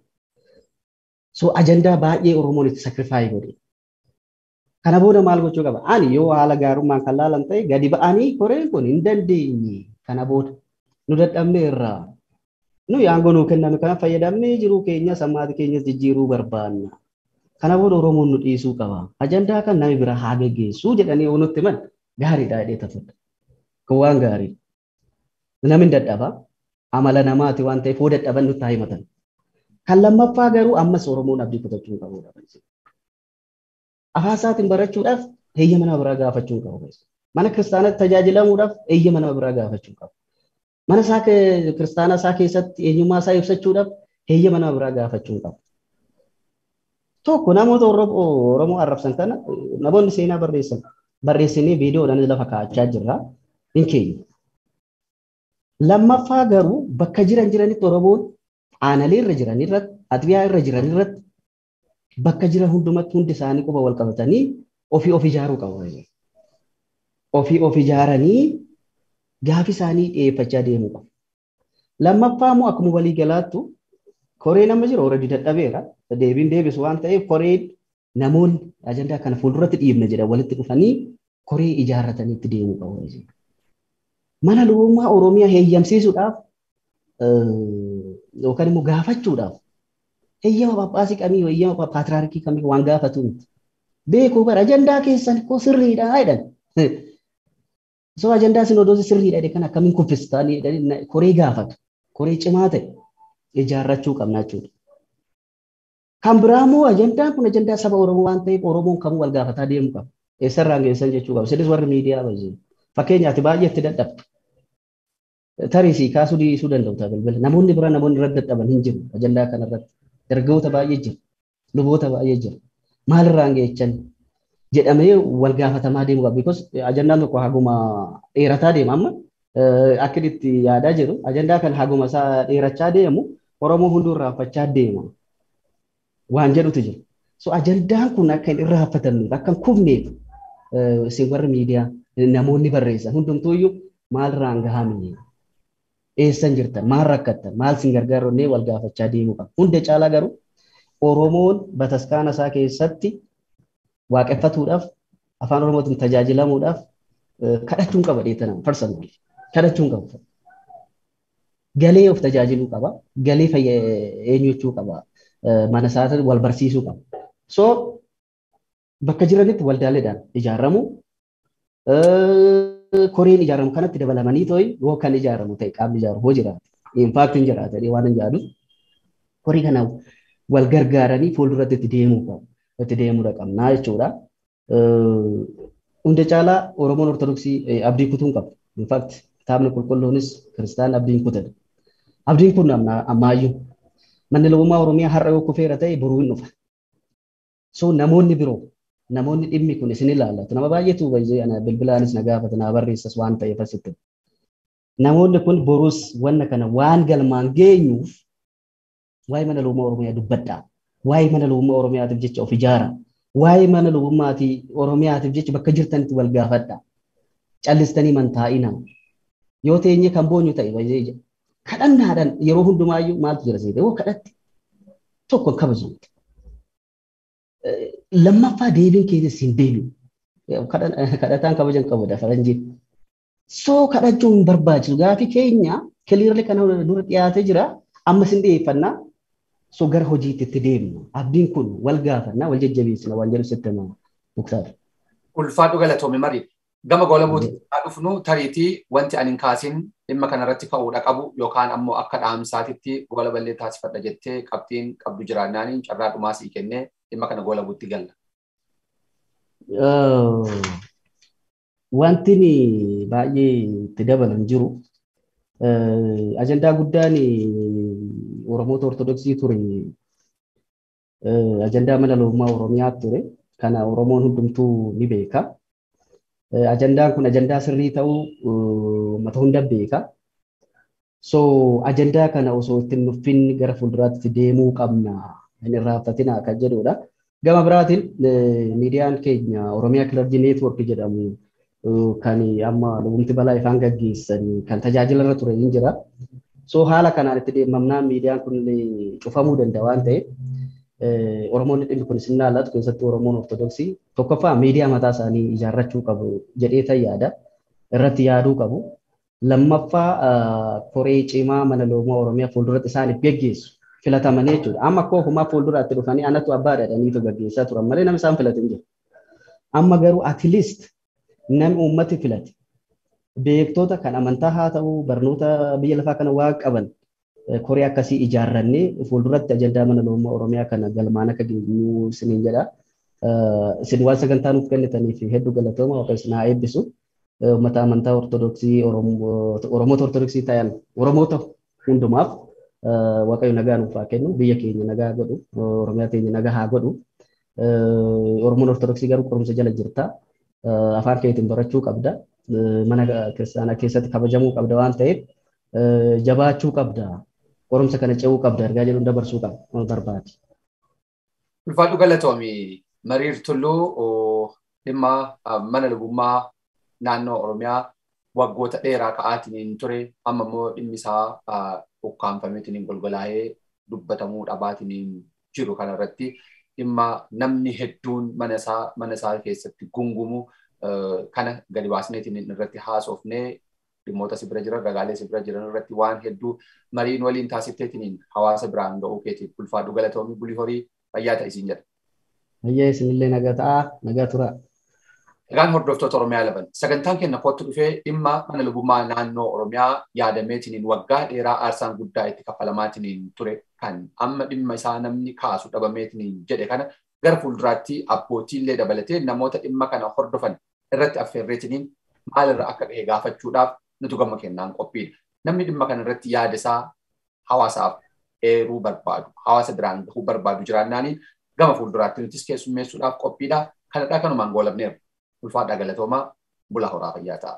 So ajandaa baay'ee Oromoon itti sacrifice godhe. Kana booda maal gochuu qaba? Ani yoo haala gaarummaan kan laalan ta'e gadi ba'anii koreen kun hin dandeenye. Kana booda nu dadhabne irraa nu aangoo nuu kenname kana fayyadamnee jiruu keenya maatii keenyas jijjiiruu barbaanna. Kana booda Oromoon nu dhiisuu qaba. Ajandaa kan namni biraa haa geggeessuu jedhanii yoo nutti himan gaariidha jedhee tafadha. Kun waan gaarii. Namni dadhaba. Amala namaati waan ta'eef yoo dadhaban nutti haa himatan. Kan lammaffaa garuu ammas Oromoon abdii kutachuu hin qabudha. Afaan isaatiin barachuudhaaf heeyyama nama biraa gaafachuu hin qabu. Mana kiristaanaatti tajaajilamuudhaaf heeyyama nama biraa gaafachuu hin qabu. Mana isaa kiristaanaa isaa keessatti eenyummaa isaa ibsachuudhaaf heeyyama nama biraa gaafachuu hin qabu. Tokko namoota Oromoo arrabsan kana namoonni seenaa barreessan barreessinee viidiyoodhaan lafa kaa'achaa jirra hin keenya. Lammaffaa garuu bakka jiran jiranitti Oromoon aanalee irra jiran irratti, atbiyaa irra jiran irratti bakka jiran hundumatti hundi isaanii quba wal qabatanii ofii of ijaaruu qabu. Ofii of ijaaranii gaafi isaanii dhiyeeffachaa deemuu qabu. Lammaffaa immoo akkuma walii galaattu koreen amma jiru already dadhabeera. Deebiin deebisu waan ta'eef koreen namoonni ajandaa kana fuulduratti dhiibna jedhan walitti dhufanii koree ijaarratanii itti deemuu qabu. Mana lubummaa Oromiyaa heeyyamsiisuudhaaf yookaan immoo gaafachuudhaaf heeyyama Phaaphaasii kamii heeyyama Paatriyaarkii kamii waan gaafatu miti. Beekuu bara ajandaa keessan koo sirriidha jedhan. So ajandaa sinodoosii sirriidha jedhe kan akkamiin kuffistanii jedhanii koree gaafatu. Koree cimaa ta'e ijaarrachuu qabna jechuudha. Kan biraa immoo ajandaan kun ajandaa saba Oromoo waan ta'eef Oromoon kamuu wal gaafataa deemuu qaba. Eessarraan geessan jechuu qaba. Isinis warri miidiyaa baay'ee. Fakkeenyaaf baay'ee itti dadhabdu. Tarii sii kaasuu dhiisuu danda'u ta'a bilbila. Namoonni biraa namoonni irratti dadhaban hin jiru ajandaa kanarratti. Dargaggoota baay'ee jiru. Luboota baay'ee jiru. Maalirraan geechan jedhamee wal gaafatamaa deemuu qaba. Because ajandaan tokko haguma dheerataa deema amma akka itti yaadaa jiru ajandaa kan haguma isaa dheerachaa deemu Oromoo hunduu irraanfachaa deema. Waan jedhutu jira. So ajandaan kun akka hin irraanfatamneef akka hin kufneef isin warri miidiyaa namoonni barreessan hundumtuuyyuu maalirraan gahamne eessan jirtan maal rakkattan maal sin gargaaronnee wal gaafachaa deemuu qaba. Hunda caalaa garuu Oromoon bataskaana isaa keessatti waaqeffatuudhaaf afaan Oromootiin tajaajilamuudhaaf kadhachuun qaba dheetanama personally kadhachuun qaba. Galee of tajaajiluu qaba. Galee eenyuchuu qaba. Mana isaatiin wal barsiisuu qaba. So bakka jiranitti waldaaleedhaan ijaaramu. Koreen ijaaramu kanatti dabalamanii tooyi yoo kan ijaaramu ta'e qaamni ijaaru hoo jiraate. In fact hin jiraate waan hin jaadu. Koree kana wal gargaaranii fuulduratti itti deemuu qabu. Itti deemuudha qabnaa jechuudha. Hunda caalaa Oromoon Ortodoksii abdii kutuu hin qabu. In fact kitaabni qulqulluunis kiristaan abdiin kutata. Abdiin kun ammaayyuu manni lubummaa Oromiyaa har'a yoo kufeera ta'e boruu hin dhufa. So namoonni biroo namoonni dhimmi kun isin ilaallatu nama baay'eetu bilbilaanis na gaafata na barreessas waan ta'eef asitti. Namoonni kun boruus wanna kana waan galmaan geenyuuf waa'ee mana lubummaa Oromiyaa dubbadhaa. Waa'ee mana lubummaa Oromiyaatiif jecha of ijaara. Waa'ee mana lubummaatii Oromiyaatiif jecha bakka jirtanitti wal gaafadhaa. Callistanii mantaa'ina. Yoo teenye kan boonyu ta'e baay'ee kadhannaadhaan yeroo hundumaayyuu maaltu jira seete yoo kadhatte tokko hin kabajamtu. Lammaffaa deebiin keessa hin deebi'u. Kadhataan kabajan qabudha faranjiin. So kadhachuun hin barbaachisu. Gaafii keenya clearly kana dura dhiyaatee jira. Ammas hin dhiyeeffannaa. So gara hojiitti itti deemna. Abdiin kun wal gaafannaa, wal jajjabeessina waan jedhu sitti hima Muktaar. Ulfaadhu galatoomi marii. Gama goolabuutti dhufnu tariitii wanti ani hin kaasin dhimma kanarratti ka'uudha qabu yookaan ammoo akka dhaamsaatitti goola ballee taasifadha jettee qabxiin qabdu jiraannaaniin carraa dhumaa sii kennee dhimma kana goolabuutti galla. Wanti baay'ee itti dabalan jiru ajandaa guddaan Oromoota Ortodoksii ture ajandaa mana lubummaa Oromiyaa ture kana Oromoon hundumtuu ni beeka. Ajandaan kun ajandaa sirrii ta'uu uummata hunda beeka. So ajandaa kana osoo ittiin nuffin gara fuulduraatti deemuu qabna hin irraanfatinaa kan jedhudha. Gama biraatiin miidiyaan keenya Oromiyaa Clergy Network jedhamu kan amma lubumti balaa ifaan gaggeessan kan tajaajila irra ture hin jira. So haala kanaan itti deemamnaan miidiyaan kun cufamuu danda'a waan ta'eef Oromoonni dhimmi kun isin ilaallatu keessattuu Oromoon Ortodoksii tokkoffaa miidiyaa mataa isaanii ijaarrachuu qabu jedhee tan yaada irratti yaaduu qabu. Lammaffaa koree cimaa mana lubummaa Oromiyaa fuulduratti isaaniif geggeessu filatamanii jechuudha. Amma akkoo ofumaa fuulduraatti dhufanii anatu abbaa dhadhaniitu gaggeessaa turan malee namni isaan filate hin jiru. Amma garuu at least namni uummati filate beektota kan amantaa haa ta'u barnoota biyya lafaa kana waa qaban koree akkasii ijaarrannee fuulduratti ajandaa mana lubummaa Oromiyaa kana galmaan akka geenyu isiniin jedha. Isin waan sagantaa nuuf kennitaniif hedduu galatooma Waaqayyo isin haa eebbisu. Uummata amantaa Ortodoksii Oromoota Ortodoksii ta'an Oromoota hundumaaf Waaqayyo nagaa nuuf haa kennu biyya keenya nagaa godhu Oromiyaa keenya nagaa haa godhu. Oromoon Ortodoksii garuu qorumsa jala jirta. Afaan keetiin barachuu qabda. Mana kiristaanaa keessatti kabajamuu qabda waan ta'eef jabaachuu qabda. Qorumsa kana ce'uu qabda ergaa jedhuun dabarsuu qaba barbaadi. Ulfaadhu galatoomi Mariir Tulluu dhimma mana lubummaa naannoo Oromiyaa waggoota dheeraa ka'aatiin ture amma immoo dhimmi isaa ukkaanfameetiin golgolaa'ee dubbatamuu dhabaatiin jiru kanarratti dhimma namni hedduun mana isaa keessatti gungumu kana gadi baasneetiin irratti haasofnee dhimmoota si bira jiran ragaalee si bira jiran irratti waan hedduu mariin waliin taasifteetiin hawaasa biraan ga'uu keetiif ulfaadhu galatoomi bulii horii fayyaa ta'i siin jedha. Fayyaa isinillee nagaa ta'aa nagaa turaa. Egaan hordoftoota Oromiyaa 11 sagantaan keenya kootti dhufee dhimma mana lubummaa naannoo Oromiyaa yaadameetiin waggaa dheeraa aarsaan guddaa itti kaffalamaatiniin ture kan amma dhimma isaa namni kaasu dhabameetiin jedhe kana gara fuulduraatti abbootiillee dabalatee namoota dhimma kana hordofan irratti affeerreetiniin maalirra akka ga'e gaafachuudhaaf nutu gama kennaan qophiidha. Namni dhimma kana irratti yaada isaa hawaasaaf eeruu barbaadu, hawaasa biraan gahuu barbaadu jiraannaaniin gama fuulduraatti nutis keessummeessuudhaaf qophiidha. Kanadhaa kanumaan goolabneerra. Ulfaadhaa galatoomaa bulaa horaa fayyaa ta'a.